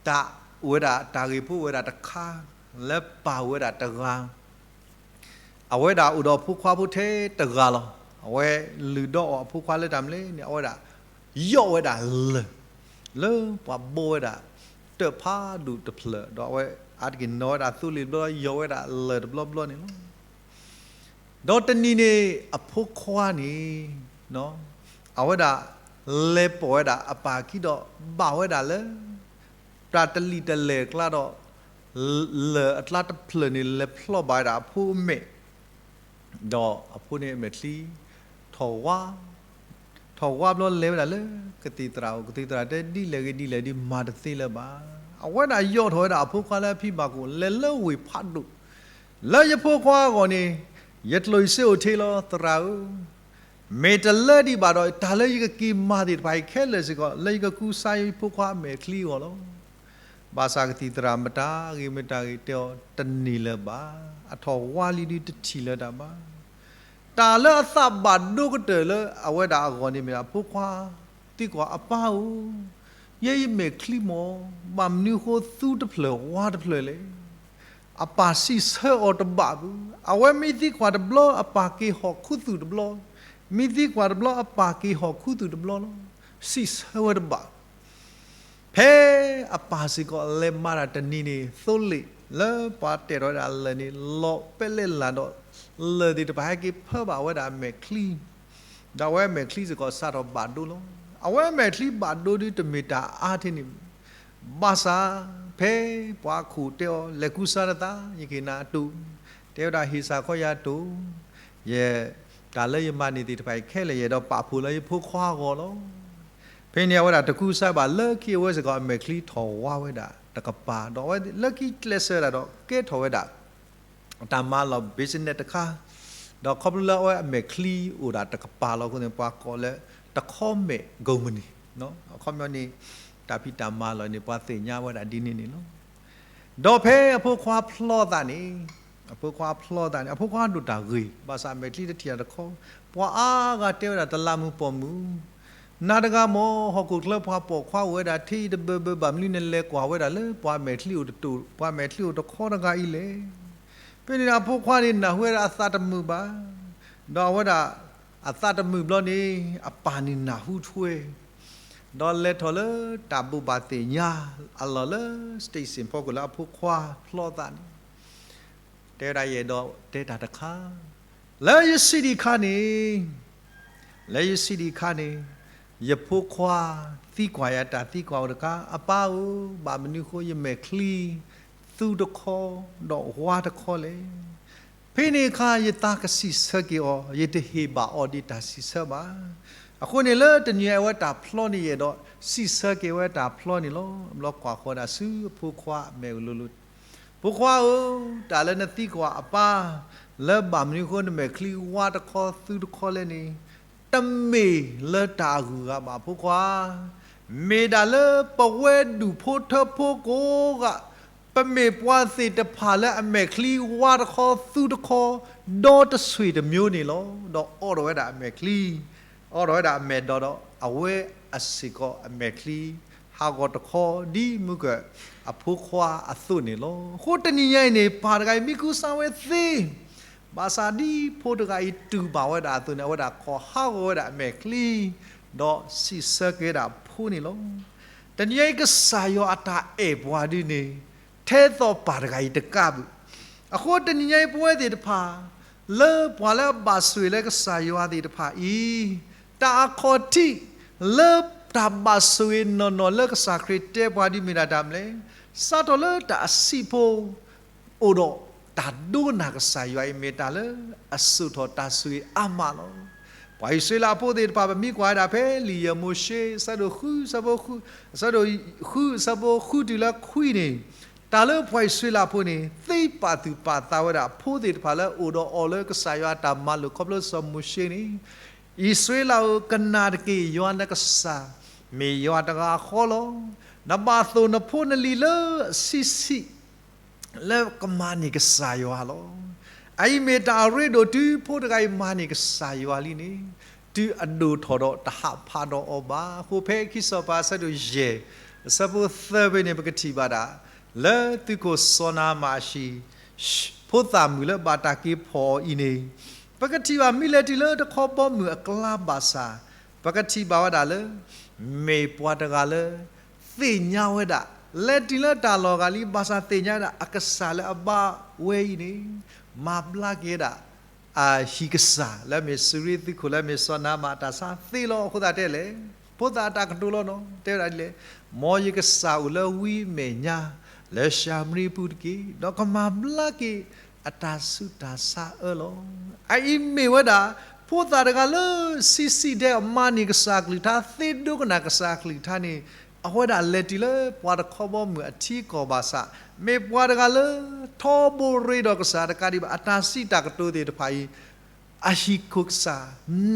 တၢ်အိၣ်ဝဲဒၣ်တၢ်ဂ့ၢ်ဖိအိၣ်ဝဲဒၣ်တခါ, လၢပၢ်အိၣ်ဝဲဒၣ်တဂၤ, အဝဲဒၣ်အိၣ်ဒီးဖိခွါဖိထဲတဂၤလီၤ. အဝဲလုၢ်ဒီးအီၣ်အဖိခွါလၢတၢ်မနုၤလဲၣ်န့ၣ် အဝဲဒၣ် ယီၣ်ဝဲဒၣ်လၢၢ်, လၢပှၤဘိဝဲဒၣ် တၢၣ်ဖးဒိၣ်တဖျၢၣ်, ဒီးအဝဲအါတက့ၢ်နီၣ်ဝဲဒၣ်သိလ့ၣ်တဘျီ ယီၣ်ဝဲဒၣ်လၢၢ်တဘျီဘျီန့ၣ်လီၤ. ဒီးတနံၤန့ၣ် အဖိခွါန့ၣ် အဝဲဒၣ် လဲၤပိာ်ဝဲဒၣ်အပၢ်ခံဒီး ဘၣ်ဝဲဒၣ်လၢ တၢ်တလံာ်တလဲၢ်အကျါဒီး လၢၢ်အကျါတဖျၢၣ်န့ၣ် လဲၤဖျီၣ်ဘၣ်ဝဲဒၣ်အဖိအမဲာ်, ဒီးအဖိန့ၣ်အမဲာ်ချံ ထီၣ် ထီၣ်ဝါ, ထီၣ်ဝါဘျီလဲၤဝဲဒၣ်လၢကသံၣ်သရၣ်အအိၣ်, ကသံၣ်သရၣ်တဲဒ်လဲၣ်ဂ့ၤဒ်လဲၣ်ဒ်မၤတသ့လၢၤဘၣ်. အဝဲဒၣ်ယိးထီၣ်ဝဲဒၣ်အဖိခွါလၢအဖံဘၣ်ခိၣ် လဲၤလၢဝ့ၢ်ဖးဒိၣ်, လၢယဖိခွါအဂီၢ်န့ၣ် ယကျိၣ်စ့အိၣ်ထံလီၤ သရၣ်ဧၢ, မ့ၢ်တလၢဒံးဘၣ်ဒီး တၢ်လၢယကက့ၤမၤသ့ၣ်တဖၣ်အံၤခဲလၢာ်စ့ၢ်ကီး လၢယကကူစါယဖိခွါအမဲာ်ချံအဂီၢ်လီၤ. ဘၣ်ဆၣ်ကသံၣ်သရၣ်မတၤဂ့ၤမတၤဂ့ၤတဲအီၤ တန့ၢ်လၢၤဘၣ်, အထီၣ်ဝါလံဒုတထံၣ်လၢၤတၢ်ဘၣ်. တၢ်လၢအသးဘၣ်ဒိကတၢၢ်လၢအဝဲဒၣ်အဂီၢ်န့ၣ်မ့ၢ်ဒၣ် ဖိခွါသံကွၢ်အပၢ်ဧၢ, ယဲယမဲာ်ချံမ့ၢ် ဘၣ်မနုၤဃိသူတဖျၢၣ်ဝါတဖျၢၣ်လဲၣ်. အပၢ်စံးဆၢအီၤတဘၣ်ဘၣ်. အဝဲမ့ၢ်သံကွၢ်တဘျီ အပၢ်က့ၤဟီၣ်ခူသူၣ်တဘျီ, မ့ၢ်သံကွၢ်တဘျီ အပၢ်က့ၤဟီၣ်ခူသူၣ်တဘျီလီၤ. စံးဆၢဝဲတဘၣ်. ဖဲအပၢ်စ့ၢ်ကီးလဲၤမၤတၢ်တနံၤန့ၣ် သိလ့ၣ်လၢပှၤတဲာ်ထီၣ်ဝဲဒၣ်လၢၢ်န့ၣ် လီၤပဲလဲလၢ်ဒီး လၢၢ်သ့ၣ်တဖၣ်ဟဲက့ၤဖၢဘၣ်ဝဲဒၣ်အမဲာ်ချံ, ဒီးအဝဲအမဲာ်ချံစ့ၢ်ကီးစးထီၣ်ဘၣ်ဒိလီၤ. အဝဲအမဲာ်ချံဘၣ်ဒိဒုတမ့ၢ်တၢ်အါထဲန့ၣ် ဘၣ်ဆၣ် ဖဲပှၤခိၣ်တဲအီၤ လဲၤကူစါနသး ယကဟ့ၣ်နၤအတိၢ်, တဲဝဲဒၣ်ဟ့ၣ်စ့ၢ်ကီးယၤတိၢ်, ယဲ တၢ်လၢယမၤန့ၢ်သ့ၣ်တဖၣ်အံၤခဲလၢာ် ယအဲၣ်ဒိးပာ်ဖှိၣ်လၢယဖိခွါအဂီၢ်လီၤ. ဖဲန့ၣ်အဝဲဒၣ်တကူစါဘၣ် လၢခံအဝဲစ့ၢ်ကီးအမဲာ်ချံထီၣ်ဝါဝဲဒၣ်တကပၤ ဒီးအဝဲလၢခံကျဲးစၢးဒၣ်ဒီးကဲထီၣ်ဝဲဒၣ် တၢ်မၤလီၢ် business တခါ, ဒီးခီဖျိလၢအဝဲအမဲာ်ချံအိၣ်ဒၣ်တကပၤလီၤအဃိန့ၣ် ပှၤကိးလၢ တခီမဲာ်ကိးမုၢ်နံၤ, အခီပညီန့ၣ် တၢ်ဖံးတၢ်မၤလီၢ်န့ၣ် ပှၤသ့ၣ်ညါဝဲဒၣ်ဒ်န့ၣ်န့ၣ်လီၤ. ဒီးဖဲအဖိခွါဖျီသးန့ၣ်, အဖိခွါဖျီသးန့ၣ် အဖိခွါဒိၣ်တၢ်ဂ့ၤ ဘၣ်ဆၣ်အမဲာ်ချံတထံၣ်တၢ်တခီ, ပှၤအါဂၤတဲဝဲဒၣ်တလးမုၢ်ပိာ်မုၣ် နၤတဂၤမ့ၢ် ဟီၣ်ခိၣ်ချၢပှၤပိာ်ခွါအိၣ်ဝဲဒၣ်ထဲအံၤတဘၢဘၢ ဘၣ်မနုၤနလဲၤကွၢ်ဝဲဒၣ်လၢပှၤမဲာ်ချံအိၣ်တတိၢ် ပှၤမဲာ်ချံအိၣ်တခီတဂၤအံၤလဲၣ်. ဖဲန့ၣ်အဖိခွါန့ၣ်နၢ်ဟူဝဲဒၣ်အသးတမုာ်ဘၣ်, ဒီးအဝဲဒၣ် အသးတမုာ်ဘျီန့ၣ် အပၢ်န့ၣ်နၢ်ဟူထွဲ ဒီးလဲၤထီၣ်လၢတၢ်ဘိးဘၣ်သ့ၣ်ညါအလီၢ်လၢ station ဖီခိၣ်လၢအဖိခွါဖျီသးန့ၣ် တဲဝဲဒၣ်ယအဲၣ်ဒိးတဲတၢ်တခါ, လၢယဆံးဒံးခါန့ၣ်, လၢယဆံးဒံးခါန့ၣ်, ယဖိခွါသံကွၢ်ယၤတၢ်သံကွၢ်အိၣ်တခါ, အပၢ်ဧၢ, ဘၣ်မနုၤဃိယမဲာ်ချံ သူတခီ, ဒီးဝါတခီလဲၣ်. ဖဲန့ၣ်အခါယသးကစံးဆၢက့ၤအီၤ, ယတဟ့ၣ်ဘၣ်အီၤဒ်တၢ်စံးဆၢဘၣ်. အဃိန့ၣ်လၢတနံၤအံၤအဝဲတၢ်ဖျီန့ၣ်ယအဲၣ်ဒိး စံးဆၢက့ၤဝဲတၢ်ဖျီန့ၣ်လီၤ. ဘျီကွၢ်ဃီဒၣ်ဆူအဖိခွါအမဲာ်အိၣ်လိၤလိၤ, ဖိခွါဧၢ, တၢ်လၢနသံကွၢ်အပၢ် လၢဘၣ်မနုၤဃိနမဲာ်ချံဝါတခီသူတခီလဲၣ်န့ၣ်, တမ့ၢ်လၢတၢ်အဂုၤအဂၤဘၣ်ဖိခွါ, မ့ၢ်ဒၣ်လၢပဝဲဒူၣ်ဖိထၢဖိကိးဂၤ, ပမ့ၢ်ပှၤသ့ၣ်တဖၣ်လၢအမဲာ်ချံဝါတခီသူတခီ, ဒီတဆွ့ၣ်တမျိုးန့ၣ်လီၤ. ဒီးအိးထီၣ်ဝဲဒၣ်အမဲာ်ချံ, အိးထီၣ်ဝဲဒၣ်အမဲာ်ဒီးဒီး အဝဲအစ့ၢ်ကီးအမဲာ်ချံ ဟးဂီၤတခီ ဒ်မုၢ်ကၢၢ်အဖိခွါအသိးန့ၣ်လီၤ. အဃိတနံၤညါအံၤန့ၣ် ပၢ်တဂၤအံၤမံကူစါဝဲသ့ ဘၣ်ဆၣ်ဒ်ဖိတဂၤအံၤတူၢ်ဘၣ်ဝဲဒၣ်အသိးန့ၣ် အဝဲဒၣ်ခီၣ်ဟးဂီၤဝဲဒၣ်အမဲာ်ချံ, ဒီးစံးဆၢက့ၤဝဲဒၣ်ဖိန့ၣ်လီၤ. တနံၤညါအံၤကစၢ်ယွၤအတၢ်အဲၣ်ပှၤဒ်န့ၣ် ထဲသိးပၢ်တဂၤအံၤတကးဘၣ်. အဃိတနံၤညါအံၤပဝဲသ့ၣ်တဖၣ် လၢပှၤလၢအဘၣ်ဆိၣ်ဂ့ၤလၢကစၢ်ယွၤသ့ၣ်တဖၣ်အံၤ, တၢ်အခီၣ်ထံး လၢတၢ်ဘၣ်ဆိၣ်ဂ့ၤနီၢ်နီၢ်လၢကစၢ်ခရံာ်တဲပှၤဒ်မ့ၢ်ဒၣ်တၢ်မနုၤလဲၣ်, စးထီၣ်လၢတၢ်အဆံးဖိ အိၣ်ဒီးတၢ်ဒိကနၣ်ကစၢ်ယွၤအံၤ မ့ၢ်တၢ်လၢအစိာ်ထီၣ်တၢ်ဆိၣ်ဂ့ၤအါမးလီၤ. ပှၤအံၣ်စရ့လးဖိသ့ၣ်တဖၣ် ပမ့ၢ်ကွၢ်ဝဲဒၣ်ဖဲလံာ်ယဲၢ်မိၤၡ့ အဆၢဒိၣ်ဃု အဆၢဖိဃု, အဆၢဒိၣ်ဃု အဆၢဖိဃုတုၤလၢခွံန့ၣ်, တၢ်လၢပှၤအံၣ်စရ့လးဖိန့ၣ် သ့ပာ်သူၣ်ပာ်သးဝဲဒၣ် ဖိသ့ၣ်တဖၣ်လၢအိၣ်ဒီးအီၤလၢကစၢ်ယွၤအတၢ်မၤလိာ်ခီဖျိစီၤမိၤၡ့န့ၣ်, အံၣ်စရ့လးဧၢ, ကနၣ်တက့ၢ်, ယွၤနကစၢ် မ့ၢ်ယွၤတဂၤဃီလီၤ. နဘၣ်သိၣ်နဖိနလံၤလၢအဆံးဆံး လၢကမၤန့ၢ်ကစၢ်ယွၤလီၤ. အအံၤမ့ၢ်တၢ်အရ့ဒိၣ်တုၤဖိတဂၤအံၤမၤန့ၢ်ကစၢ်ယွၤလံန့ၣ်, တုၤအဒိၣ်ထီၣ်ဒီးတဟးဖးဒီးအီၤဘၣ်. အဃိဖဲခံစီၤပၤအဆၢဒိၣ်ယဲၢ် အဆၢဖိသၢဖဲန့ၣ် ပကထံၣ်ဘၣ်ဒၣ် လၢသုးခိၣ်စီၤနၤမၣ်အဟံၣ် ဖိသၣ်မုၣ်လၢဘၣ်တၢ်က့ၤဖီၣ်အီၤအံၤန့ၣ်, ပကထံၣ်ဘၣ် မ့ၢ်လဲၤတုၤလၢတခီဘီမုၢ်အကျါဘၣ်ဆၣ်, ပကထံၣ်ဘၣ်ဝဲဒၣ်လၢ မ့ၢ်ပှၤတဂၤလၢ သ့ၣ်ညါဝဲဒၣ်, လဲၤတုၤလၢတၢ်လီၢ်ဂၤလံ ဘၣ်ဆၣ်သ့ၣ်ညါဝဲဒၣ် အကစၢ်လၢအဘါဝဲအံၤန့ၣ် မၤဘျါက့ၤဝဲဒၣ် အဟံၣ်ကစၢ်လၢအမ့ၢ်စူၤရ့သံခိၣ်လၢအမ့ၢ်စီၤနၤမၣ်အတၢ်ဆါသ့လီၤ. အဃိသတးတဲလဲၣ်, ဖိသၣ်အတၢ်ကတိၤလီၤနီၤ, တဲဝဲဒၣ်ဒ်လဲၣ်, မ်ယကစၢ်အိၣ်လၢဝံအမဲာ်ညါ လၢၡၤမရံပူၤတက့ၢ်, ဒီးကမၤဘျါက့ၤအတၢ်ဆူးတၢ်ဆါအၢလီၤ. အအံၤမ့ၢ်ဝဲဒၣ် ဖိသၣ်တဂၤလၢ ဆံးဆံးဒဲးအမၤန့ၢ်ကစၢ်အကလုၢ်ကထါ သ့ဒိကနၣ်ကစၢ်အကလုၢ်ကထါန့ၣ် အဝဲဒၣ်လဲၤတုၤလၢပှၤတခီဘီမုၢ်အထံကီၢ်ဘၣ်ဆၣ် မ့ၢ်ပှၤတဂၤလၢ ထီဘိရ့ဒီးကစၢ်တကးဒံးဘၣ် အတၢ်စံးတၢ်ကတိၤသ့ၣ်တဖၣ်အံၤ အဟံၣ်ခိၣ်ကစၢ်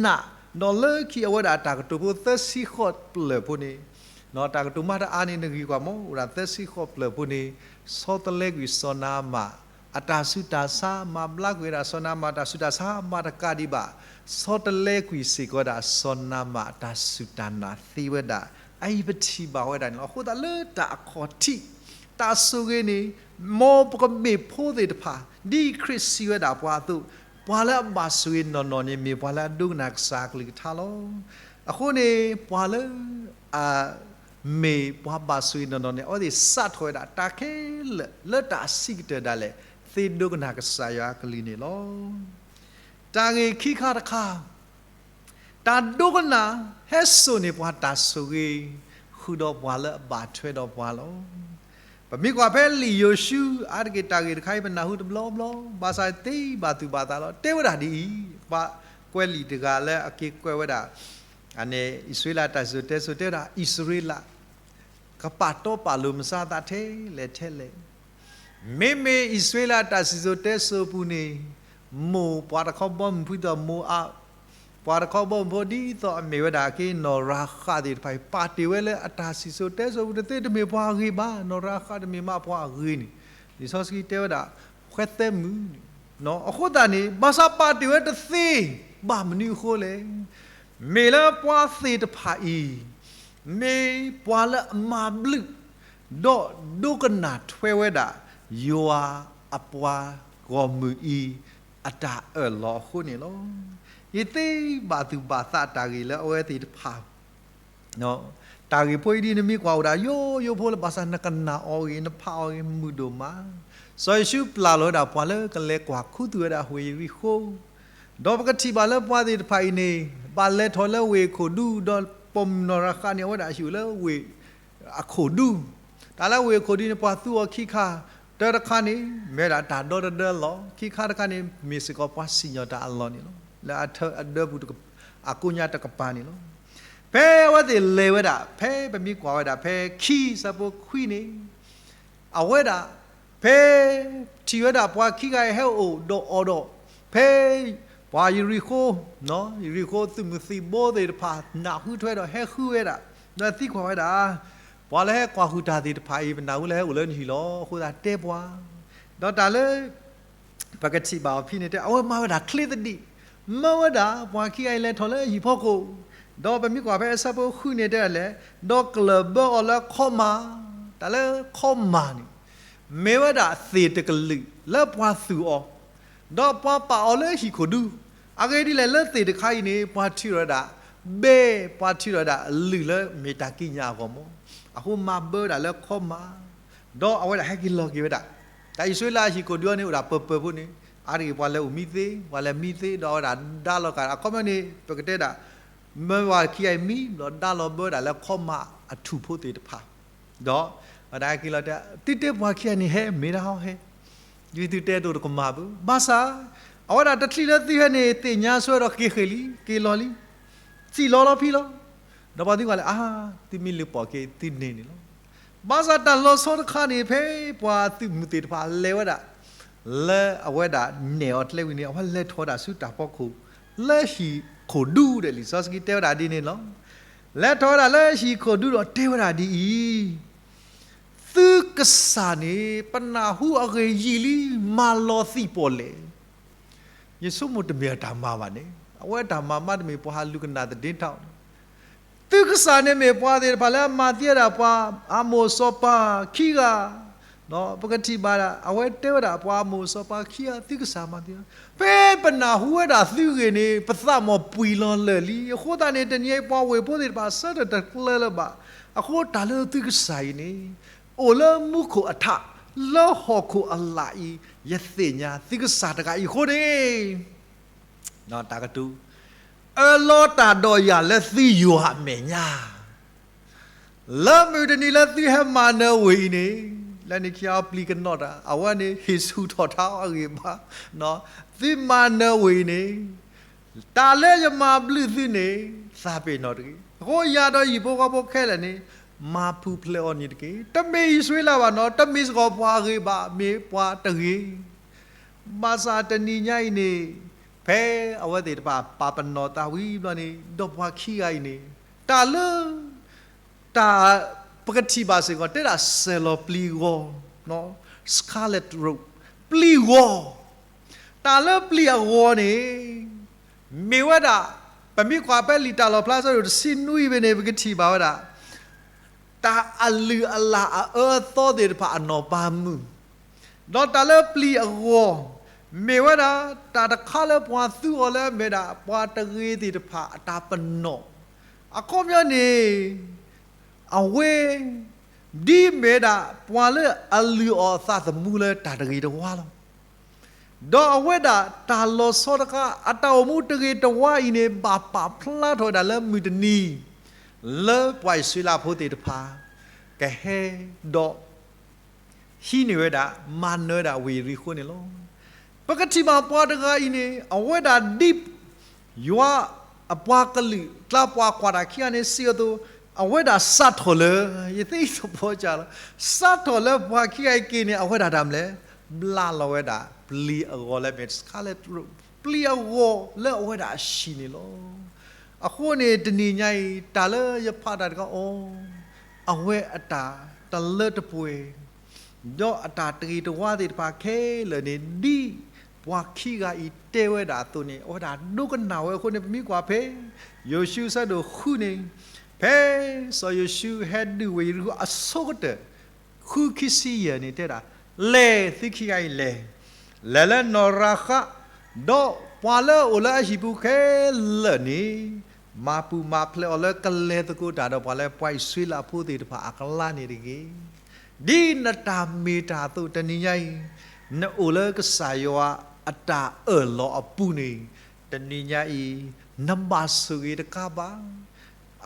နာ်, ဒီးလၢခံအဝဲဒၣ်အတၢ်ကတိၤဖိသၢဆံဃိးပျၢၢ်ဖိန့ၣ် တၢ်ကတိၤမၤတအါန့ၣ် နဂံၢ်ကွၢ်မ့ၢ်အိၣ်ဒၣ်သၢဆံဃိးပျၢၢ်ဖိန့ၣ် ဆီတလဲကွံာ်စီၤနၤမၣ် အတၢ်ဆူးတၢ်ဆါ မၤဘျါကွံာ်ဝဲဒၣ်စီၤနၤမၣ် အတၢ်ဆူးတၢ်ဆါမၤတကးဒံးဘၣ် ဆီတလဲကွံာ်စ့ၢ်ကီးဝဲဒၣ်စီၤနၤမၣ်အတၢ်စူၢ်တၢ်နာ်သ့ဝဲဒၣ် အအံၤပထံၣ်ဘၣ်ဝဲဒၣ်န့ၣ်လီၤ. အဃိသတးလၢတၢ်အခီၣ်ထံး တၢ်ဆိၣ်ဂ့ၤန့ၣ် မ်ပကမ့ၢ်ဖိသ့ၣ်တဖၣ် ဒ်ခရံာ်စံးဝဲဒၣ်ပှၤအသိး, ပှၤလၢအဘၣ်ဆိၣ်ဂ့ၤနီၢ်နီၢ်န့ၣ် မ့ၢ်ပှၤလၢအဒိကနၣ်ကစၢ်အကလုၢ်ကထါလီၤ. အဃိန့ၣ် ပှၤလၢ အ မ့ၢ်ပှၤဘၣ်ဆိၣ်ဂ့ၤနီၢ်နီၢ်န့ၣ် အဝဲသ့ၣ်စးထီၣ်ဝဲဒၣ်တၢ်ခဲလၢာ် လၢတၢ်အဆံးကတၢၢ်ဒၣ်လဲာ် သ့ဒိကနၣ်ကစၢ်ယွၤအကလုၢ်န့ၣ်လီၤ. တၢ်ဂ့ၢ်ခံခါတခါ တၢ်ဒိကနၣ်ဟဲစိာ်န့ၢ်ပှၤတၢ်ဆိၣ်ဂ့ၤ ဃုာ်ဒီးပှၤလၢအဘၣ်ထွဲဒီးပှၤလီၤ. ပမ့ၢ်ကွၢ်ဖဲလံာ်ယိၤၡူ အါတက့ၢ်တၢ်ဂ့ၢ်တခါအံၤ ပနၢ်ဟူတဘျီဘျီ ဘၣ်ဆၣ်သ့ဘၣ်သူၣ်ဘၣ်သးလီၤ. တဲဝဲဒၣ်ဒ်အံၤ, ပှၤကွဲးလံာ်တဂၤလၢအက့ၤကွဲးဝဲဒၣ် အန့ၣ် အံၣ်စရ့လးတၢ်စံၣ်စိၤတဲစိၤတဲဝဲဒၣ် အံၣ်စရ့လး ကပာ်တီပာ်လိၤမုၢ်ဆါသးထဲလဲၣ်ထဲလဲၣ် မ့မ့ၢ်အံၣ်စရ့လးတၢ်စံၣ်စိၤတဲစိၤအပူၤန့ၣ် မိၢ်ပှၤတခီဘီမုၢ်ဖုသီၣ် မိၢ်အၣ် ပှၤတခီဘီမုၢ်ဖိ ဒ်သိးအမ့ၢ်ဝဲဒၣ်က့ၤနီၢ်ရၤဃးသ့ၣ်တဖၣ်အံၤ ပာ်တ့ၢ်ဝဲလၢအတၢ်စံၣ်စိၤတဲစိၤအပူၤန့ၣ် တမ့ၢ်ပှၤအဂ့ၤဘၣ်, နီၢ်ရၤဃးတမ့ၢ်မးပှၤအဂ့ၤန့ၣ် လံာ်စီဆှံတဲဝဲဒၣ် ဖဲသၢမုၢ်န့ၣ် အဃိသတးန့ၣ် ဘၣ်ဆၣ်ပာ်တ့ၢ်ဝဲတသ့ဘၣ် မနုၤအဃိလဲၣ် မ့ၢ်လၢပှၤသ့ၣ်တဖၣ်အံၤ မ့ၢ်ပှၤလၢအမၤဘျုး ဒီးဒိကနၣ်ထွဲဝဲဒၣ် ယွၤအပှၤဂီၢ်မုၢ်အံၤ အတၢ်အၢၣ်လီၤအဃိန့ၣ်လီၤ. ယသ့ဘၣ်သူၣ်ဘၣ်သးတၢ်ဂ့ၢ်လၢအဝဲသ့ၣ်တဖၣ် တၢ်ဂ့ၢ်ဖိအံၤဒ်နမ့ၢ်ကွၢ်အိၣ်ဒၣ်ယိယိဖိလၢ ဘၣ်ဆၣ်နကနၣ်အီၤဂ့ၤ နဖးအီၤဂ့ၤ မုာ်ဒိၣ်မး. စီၤယိၤၡူပျၢ်လီၤဝဲဒၣ်ပှၤလၢကလဲၤကွၢ်ခူသူၣ်ဝဲဒၣ်ဝ့ၢ်ယရံၣ်ဃိ ဒီးပကထံၣ်ဘၣ်လၢပှၤသ့ၣ်တဖၣ်အံၤန့ၣ် ဘၣ်လဲၤထီၣ်လၢဝ့ၢ်အခိၣ်ဒူ ဒီးပိာ်မုၣ်နီၢ်ရၤဃးန့ၣ် အဝဲဒၣ်ဟံၣ်အိၣ်လၢဝ့ၢ်အခိၣ်ဒူ တၢ်လၢဝ့ၢ်အခိၣ်ဒူန့ၣ် ပှၤသူအီၤခံခါ, တၢတခါန့ၣ် မ့ၢ်ဝဲဒၣ်တၢ်ဒီတဒၢလီၤ. ခံခါတခါန့ၣ် မ့ၢ်စ့ၢ်ကီးပှၤစံၣ်ညီၣ်တၢ်အလီၢ်န့ၣ်လီၤ. လၢအထၢအဒၢပူၤ အကိးညါတကပၤန့ၣ်လီၤ. ဖဲအဝဲသ့ၣ်လဲၤဝဲဒၣ် ဖဲပမ့ၢ်ကွၢ်ဝဲဒၣ် ဖဲခံဆၢဖိခွံန့ၣ် အဝဲဒၣ် ဖဲ ထံၣ်ဝဲဒၣ်ပှၤခံဂၤအံၤဟဲအိၣ်ဒီးအီၤဒီး ဖဲ ပှၤယရံၣ်ဃိ ယရံၣ်ဃိသုးမုၢ်သံၣ်ဘိသ့ၣ်တဖၣ် နၢ်ဟူထွဲဒီးဟဲဃုဝဲဒၣ် ဒီးသံကွၢ်ဝဲဒၣ် ပှၤလၢဟဲကွၢ်ဟုၣ်တၢ်သ့ၣ်တဖၣ်အံၤ ပနၢ်ဟူလၢဟဲအိၣ်လၢနဟံၣ်လီၤ. အဃိသတးတဲပှၤ ဒီးတၢ်လၢ ပကထံၣ်ဘၣ်အီၤဖဲန့ၣ်တဲ အဝဲမၤဝဲဒၣ်ချ့သဒံး မၢဝဲဒၣ်ပှၤခံဂၤအံၤလဲၤထီၣ်လၢဟံၣ်ဖီခိၣ်, ဒီးပမ့ၢ်ကွၢ်ဖဲအဆၢဖိဃုန့ၣ်တဲဒ်လဲၣ်, ဒီးကျၢၢ်ဘၢအီၤလၢခီမၤ, တၢ်လၢခီမၤန့ၣ် မ့ၢ်ဝဲဒၣ်သ့ၣ်တကလုာ်လၢပှၤသူၣ်အီၤ, ဒီးပှၤပာ်အီၤလၢဟံၣ်ခိၣ်ဒူ, အဂ့ၢ်ဒ်လဲၣ် လၢသ့ၣ်တခါအံၤန့ၣ် ပှၤထုးထီၣ်ဝဲဒၣ် ဘဲ ပှၤထုးထီၣ်ဝဲဒၣ်အလုၢ်လၢမ့ၢ်တၢ်ကံးညာ်အဂီၢ်မး, အဃိမၤဘၢဝဲဒၣ်လၢခီမၤ ဒီးအဝဲဒၣ်ဟဲက့ၤလီၤက့ၤဝဲဒၣ်, တၢ်အံၣ်စရ့လးဟံၣ်ခိၣ်ဒူအံၤန့ၣ် အိၣ်ဒၣ်ပၢၢ်ပၢၢ်ဖိန့ၣ် အါတက့ၢ်ပှၤလဲၤအိၣ်မံသ့, ပှၤလဲၤမံသ့ ဒီးအဝဲဒၣ်ဒါလီၤက့ၤ အခီပညီန့ၣ် ပကတဲဒၣ် မၢဝဲခံဂၤအံၤမံ ဒီးဒါလီၤဘၢဝဲဒၣ်လၢခီမၤအထူၣ်ဖိသ့ၣ်တဖၣ်, ဒီးဝဲဒၣ်ဟဲက့ၤလီၤတဲ သုတဲပှၤခံဂၤန့ၣ်ဟဲ မ့ၢ်ဒၣ်ဟီဟဲ ဒ်သုတဲတအိၣ်တကမၣ်ဘၣ်, ဘၣ်ဆၣ် အဝဲဒၣ်တချုးလၢသုဟဲန့ၣ် သ့ၣ်ညါဆိဒီးက့ၤဃ့ၢ်လံ က့ၤလီၤလံ, စံၣ်လီၤလီၤဖဲလီၤ, ဒီးပှၤသံကွၢ်လၢ အါ သုမ့ၢ်လုၢ်ပှီၢ်က့ၤသုန့ၣ်န့ၣ်လီၤ. ဘၣ်ဆၣ်တၢ်လီၤဆီတခါန့ၣ် ဖဲပှၤသုးမုၢ်သ့ၣ်တဖၣ်လဲၤဝဲဒၣ် လၢအဝဲဒၣ်နဲၣ်အီၤကျဲဝံၤန့ၣ် အဝဲလဲၤထီၣ်ဝဲဒၣ်ဆူတၢ်ဖီခိၣ် လၢဟံၣ်ခိၣ်ဒူဒီး လံာ်စီဆှံတဲဝဲဒၣ်ဒ်န့ၣ်လီၤ. လဲၤထီၣ်ဝဲဒၣ်လၢဟံၣ်ခိၣ်ဒူဒီးတဲဝဲဒၣ်ဒ်အံၤ သုကစၢ်န့ၣ် ပနၢ်ဟူအဂ့ၢ်ယံာ်လံ မၤလီၤသံးပီၣ်လဲၣ်. ယဆိကမိၣ်တမ့ၢ်အတၢ်မၤဘၣ်န့ၣ် အဝဲတၢ်မၤမးတမ့ၢ်ပှၤဟးလူၤကနၣ်သဒ့ထီၣ်န့ၣ် သုကစၢ်န့ၣ်မ့ၢ်ပှၤသ့ၣ်တဖၣ်လၢအမၤသံဝဲဒၣ်ပှၤအမိၢ်စီၤပၤခံဂၤ, ပကထံၣ်ဘၣ်ဒၣ် အဝဲတဲဝဲဒၣ်ပှၤအမိၢ်စီၤပၤခံဂၤ သုကစၢ်မၤသံ, ဖဲပနၢ်ဟူဝဲဒၣ်သုဂ့ၢ်န့ၣ် ပသးမီၢ်ပှံၤလီၤလၢာ်လံ. အဃိသတးန့ၣ် တနံၤအံၤပှၤဝ့ၢ်ဖိသ့ၣ်တဖၣ်ဆၢထၢၣ်တကျၢလၢၤဘၣ်. အဃိတၢ်လၢသုကစၢ်အံၤန့ၣ် အိၣ်လၢမူခိၣ်အထး လၢဟီၣ်ခိၣ်အလၣ်အံၤ ယသ့ၣ်ညါသုကစၢ်တဂၤအံၤအဃိန့ၣ် တၢ်ကတိၤ အၢၣ်လီၤတၢ်ဒီးယၤလၢသုယွၤအမဲာ်ညါ လၢမုၢ်တနံၤလၢသုဟဲမၤနၢၤဝ့ၢ်အံၤန့ၣ် လၢန့ၣ်ခံအပျံၤကနီၣ်တၢ် အဝဲန့ၣ်ဟ့ၣ်ဆူၣ်ထီၣ်ထါအဂ့ၢ်ဘၣ်, သုမၤနၢၤဝ့ၢ်အံၤန့ၣ် တၢ်လၢယမၤဘျုးသုန့ၣ် သးပ့ၤနီၣ်တဂ့ၤ. အဃိယၤဒီးယဟံၣ်ဖိဃီဖိခဲလၢာ်န့ၣ် မၤပူၤဖျဲးအီၤန့ၣ်တက့ၢ်. တမ့ၢ်အံၣ်စရ့လးဘၣ်နီၤ, တမ့ၢ်စ့ၢ်ကီးပှၤဂ့ၤဘၣ်, မ့ၢ်ပှၤတဂ့ၤ. ဘၣ်ဆၣ်တနံၤညါအံၤန့ၣ် ဖဲအဝဲသ့ၣ်တဖၣ်ပာ်ပနီၣ်သးဝံၤဘျီန့ၣ် ဒီးပှၤခံဂၤအံၤန့ၣ် တၢ်လၢ တၢ် ပကထံၣ်ဘၣ်စ့ၢ်ကီး တဲဒၣ်စဲၤလီၤပျံၤအဂီၤ, scarlet robe, ပျံၤအဂီၤ, တၢ်လၢပျံၤအဂီၤန့ၣ် မ့ၢ်ဝဲဒၣ် ပမ့ၢ်ကွၢ်ဖဲလံာ်တၢ်လီၣ်ဖျါဆၢဒိၣ်တဆံနွံဖဲန့ၣ် ပကထံၣ်ဘၣ်ဝဲဒၣ် တၢ်အလုၢ်အလၢ်အအၢအသီသ့ၣ်တဖၣ်အနီၢ်ပၤမုၢ် ဒီးတၢ်လၢပျံၤအဂီၤ မ့ၢ်ဝဲဒၣ် တၢ်တခါလၢပှၤသူအီၤလၢအမ့ၢ်ဒၣ် ပှၤတဂ့ၤသ့ၣ်တဖၣ်အတၢ်ပနီၣ်, အခီပညီန့ၣ် အဝဲ ဒ်အမ့ၢ်ဒၣ် ပှၤလၢအလုၢ်အီၣ်အသးသမူလၢတၢ်တဂ့ၤတဝါလီၤ. ဒီးအဝဲဒၣ်တၢ်လီၤဆီတခါ အတၢ်အိၣ်မူတဂ့ၤတဝါအံၤန့ၣ် ဘၣ်ပာ်ဖျါထီၣ်ဝဲဒၣ်လၢမုၢ်တနံၤ လၢပှၤအံၣ်စရ့လးဖိသ့ၣ်တဖၣ် ကဟဲဒီး ဟံးန့ၢ်ဝဲဒၣ် မၤနၢၤဝဲဒၣ်ဝ့ၢ်ယရံၣ်ဃိန့ၣ်လီၤ. ပကထံၣ်ဘၣ်ပှၤတဂၤအံၤန့ၣ် အဝဲဒၣ်ဒ် ယွၤအပှၤကလုာ် ကျါပှၤကွၢ်တၢ်ခံဂၤန့ၣ်စံးအသိး အဝဲဒၣ်စးထီၣ်လၢ ယသ့ၣ်သပီၤကၢ်လီၤ စးထီၣ်လၢပှၤခံဂၤအံၤက့ၤန့ၣ် အဝဲဒၣ်တၢ်မနုၤလဲၣ် ဘျးလီၤဝဲဒၣ် ပျံၤအဂီၤလၢမ့ၢ် scarlet robe ပျံၤအဂီၤလၢအဝဲဒၣ်အဟံၣ်န့ၣ်လီၤ. အဃိန့ၣ် တနံၤညါအံၤ တၢ်လၢယဖးတၢ်တခါအီၤ အဝဲအတၢ်တလၢတပှဲၤ ဒီးအတၢ်တဂ့ၤတဝါသ့ၣ်တဖၣ်ခဲလၢာ်န့ၣ် ဒ်ပှၤခံဂၤအံၤတဲဝဲဒၣ်အသိးန့ၣ် အဝဲဒၣ်ဒိကနၣ်ဝဲအဃိန့ၣ် ပမ့ၢ်ကွၢ်ဖဲ ယိၤၡူအဆၢဒိၣ်ဃုန့ၣ် ဖဲစီၤယိၤၡူဟဲဒုးဝ့ၢ်ယရံၣ်ဃိအဆိကတၢၢ် ဃုခံဆံယဲၢ်န့ၣ်တဲဒၣ်, လဲၤသုခံဂၤအံၤလဲၤ, လဲၤလၢနီၢ်ရၤဃး, ဒီးပှၤလၢအအိၣ်လၢအဟံၣ်ပူၤခဲလၢာ်န့ၣ် မၤပူၤမၤဖျဲးအီၤလၢကလဲၤသကိးတၢ်ဒီးပှၤလၢပှၤအံၣ်စရ့လးဖိသ့ၣ်တဖၣ်အကျါန့ၣ်တဂ့ၤ. ဒ်နတၢ်မ့ၢ်တၢ်အသိးတနံၤညါအံၤ နအိၣ်လၢကစၢ်ယွၤအတၢ်အၢၣ်လီၤအပူၤန့ၣ် တနံၤညါအံၤ နဘၣ်ဆိၣ်ဂ့ၤတကးဘၣ်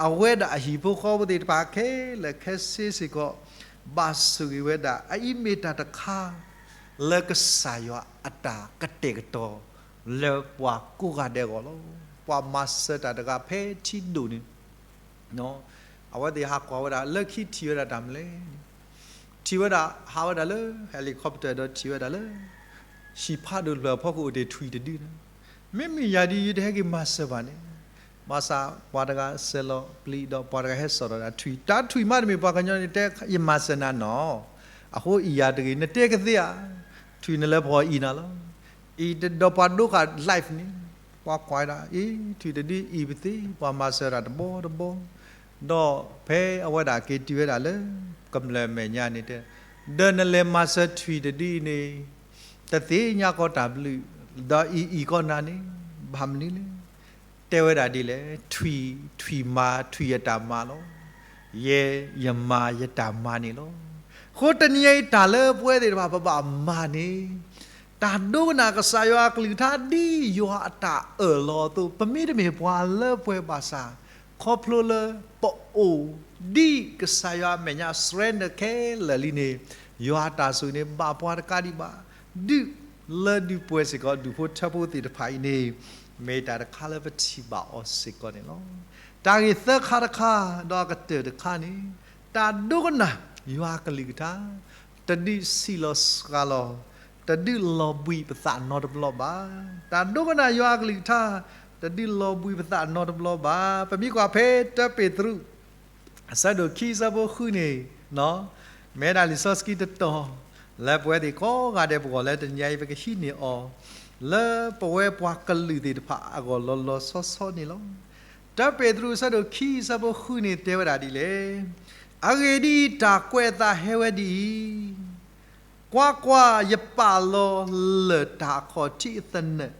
အဝဲဒၣ်အဟံၣ်ဖိဃီဖိသ့ၣ်တဖၣ်ခဲလၢာ်ခဲဆ့စ့ၢ်ကီး ဘၣ်ဆိၣ်ဂ့ၤဝဲဒၣ် အအံၤမ့ၢ်တၢ်တခါ လၢကစၢ်ယွၤအတၢ်ကတဲာ်ကတီၤ လၢပှၤကိးဂၤဒဲးအဂီၢ်လီၤ. ပှၤမၤစၢၤတၢ်တဂၤဖဲထံဒိၣ်န့ၣ် အဝဲသ့ၣ်ဟးကွၢ်ဝဲဒၣ်လၢခံထံၣ်ဝဲဒၣ်တၢ်မနုၤလဲၣ်န့ၣ် ထံၣ်ဝဲဒၣ် ဟးဝဲဒၣ်လၢ helicopter ဒီးထံၣ်ဝဲဒၣ်လၢ ဟံၣ်ဖးဒိၣ်တဖျၢၣ်အဖီခိၣ်အိၣ်တ့ၢ်ထွံၣ်တဒုန့ၣ် မ့မ့ၢ်ယၤဒ်ယတဟဲက့ၤမၤစၢၤဘၣ်န့ၣ် ဘၣ်ဆၣ်ပှၤတဂၤစဲၤလီၤပျံၤဒီး ပှၤတဂၤဟဲစိာ်ဒီးဒၣ်ထွံၣ်, တၢ်ထွံၣ်မးတမ့ၢ်ပှၤကညီန့ၣ်တဲ ယမၤစၢၤနၤနီၤ, အဃိအံၤယၤတဂ့ၤ နတဲကသ့ဧါ, ထွံၣ်နလၢပှၤအံၤနၤလီၤ. အံၤဒီးပှၤဒိဃာ် live န့ၣ် ပှၤကွၢ်ဒၣ် အံၤထွံၣ်တဒုအံၤပသ့ ပှၤမၤစၢၤဒၣ်တဘီတဘီ, ဒီးဖဲအဝဲဒၣ်က့ၤတုၤဝဲဒၣ်လၢ ကမျၢၢ်မဲာ်ညါန့ၣ်တဲ, ဒီးနလဲၤမၤစၢၤထွံၣ်တဒုအံၤန့ၣ် တသ့ၣ်ညါကီးတၢ်ဘျုး, ဒီးအံၤအံၤကီးနၤန့ၣ် ဘၣ်မနုၤလဲၣ်. တဲဝဲဒၣ်ဒ်လဲၣ်, ထွံၣ်, ထွံၣ်မၤထွံၣ်အတၢ်မၤလီၤ. ယဲယမၤယတၢ်မၤန့ၣ်လီၤ. အဃိတနံၤအံၤတၢ်လၢပဝဲသ့ၣ်တဖၣ်ပဘၣ်မၤန့ၣ် တၢ်ဒိကနၣ်ကစၢ်ယွၤအကလုၢ်ကထါ ဒ်ယွၤအတၢ်အၢၣ်လီၤအသိး ပမ့တမ့ၢ်ပှၤလၢပှဲၤဘၣ်ဆၣ် ခီဖျိလၢပအိၣ်ဒ်ကစၢ်ယွၤအမဲာ်ညါ surrender ခဲလၢာ်လံန့ၣ် ယွၤအတၢ်ဆိၣ်ဂ့ၤန့ၣ် ဘၣ်ပှၤတကးဒံးဘၣ်, ဒုးလၢဒုးပှဲၤစ့ၢ်ကီး ဒူၣ်ဖိထၢဖိသ့ၣ်တဖၣ်အံၤန့ၣ် မ့ၢ်တၢ်တခါလၢပထံၣ်ဘၣ်အီၤစ့ၢ်ကီးန့ၣ်လီၤ. တၢ်ဂ့ၢ်သၢခါတခါ ဒီးအကတၢၢ်တခါန့ၣ် တၢ်ဒိကနၣ်ယွၤအကလုၢ်ကထါ တဒုးဆံးလီၤစှၤလီၤ, တဒုးလီၤဘှံးပသးနီတဘျီဘၣ်. တၢ်ဒိကနၣ်ယွၤအကလုၢ်ကထါ တဒုးလီၤဘှံးပသးနီတဘျီဘၣ်. ပမ့ၢ်ကွၢ်ဖဲတၢပ့းတရူး အဆၢဒိၣ်ခံ အဆၢဖိဃုန့ၣ် မ့ၢ်ဒၣ်လံာ်စီဆှံတတီၤ လၢပဝဲသ့ၣ်ကိးဂၤဒဲးပဂီၢ်လၢတနံၤအံၤ ပကဟံးန့ၢ်အီၤ လၢပဝဲပှၤကလုာ်သ့ၣ်တဖၣ်အဂီၢ်လီၤလီၤဆီဆီန့ၣ်လီၤ. တၢပ့းတရူး အဆၢဒိၣ်ခံ အဆၢဖိဃုန့ၣ် တဲဝဲဒၣ်ဒ်လဲၣ်, အဂ့ၢ်ဒ်အံၤ, တၢ်ကွဲးအသးဟဲဝဲဒ်အံၤ, ကွၢ်ကွၢ်, ယပာ်လီၤလၢၢ်တၢ်အခီၣ်ထံးအသနၢၣ်,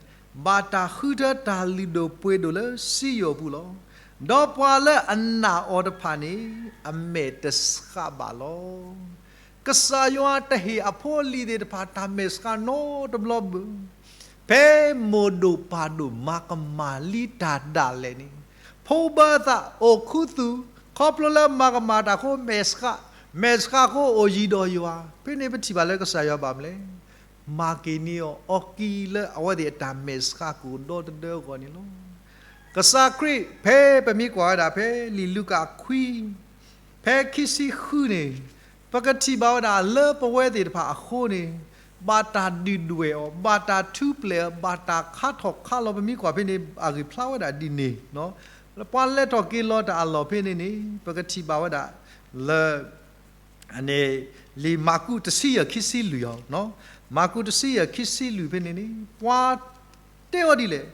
ဘၣ်တၢ်ဃုထၢတၢ်လုၢ်ဒိၣ်ပှ့ၤဒိၣ်လၢစံယိၣ်အပူၤလီၤ. ဒီးပှၤလၢအနာ်အီၤတဖၣ်န့ၣ် အမဲာ်တဆှးဘၣ်လီၤ. ကစၢ်ယွၤတဟ့ၣ်အဖိအလံၤသ့ၣ်တဖၣ် တၢ်မဲာ်ဆှးနီတဘျီဘၣ်. ဖဲမိၢ်ဒိၣ်ပၢ်ဒိၣ်မၤကမၣ်လံတၢ်ဒၣ်လဲာ်န့ၣ် ဖိဘၢသးအိၣ်ခူသူၣ်, ခီဖျိလၢမၤကမၣ်တၢ်အဃိမဲာ်ဆှး, မဲာ်ဆှးအဃိအိၣ်ယံၤဒီးယွၤ. ဖဲန့ၣ်ပထံၣ်ဘၣ်လၢကစၢ်ယွၤဘၣ်မနုၤလဲၣ် မၤက့ၤန့ၢ်အီၤ အီကံလၢအဝဲသ့ၣ်အတၢ်မဲာ်ဆှးကအိၣ်ဒီတဒၢအဂီၢ်န့ၣ်လီၤ. ကစၢ်ခရံာ် ဖဲပမ့ၢ်ကွၢ်ဝဲဒၣ်ဖဲလံာ်လူၤကၣ်ခွံ ဖဲခံဆံဃုန့ၣ်, ပကထံၣ်ဘၣ်ဝဲဒၣ်လၢပဝဲသ့ၣ်တဖၣ်အဃိန့ၣ် ဘၣ်တၢ်ဒုၣ်ဒွဲၣ်အီၤ, ဘၣ်တၢ်ထူပျဲၢ်အီၤ, ဘၣ်တၢ်ခါထီၣ်ခါလီၤ ပမ့ၢ်ကွၢ်ဖဲန့ၣ် အဂ့ၢ်ဖျါဝဲဒၣ်ဒ်န့ၣ်, ပှၤလဲၤထီၣ်က့ၤလီၤတၢ်အလီၢ်ဖဲန့ၣ်န့ၣ် ပကထံၣ်ဘၣ်ဝဲဒၣ်လၢ လံာ်မၢ်ကူးတဆံယဲၢ်ခံဆံလွံၢ်အီၤ, မၢ်ကူးတဆံယဲၢ်ခံဆံလွံၢ်ဖဲန့ၣ်န့ၣ် ပှၤတဲအီၤဒ်လဲၣ်,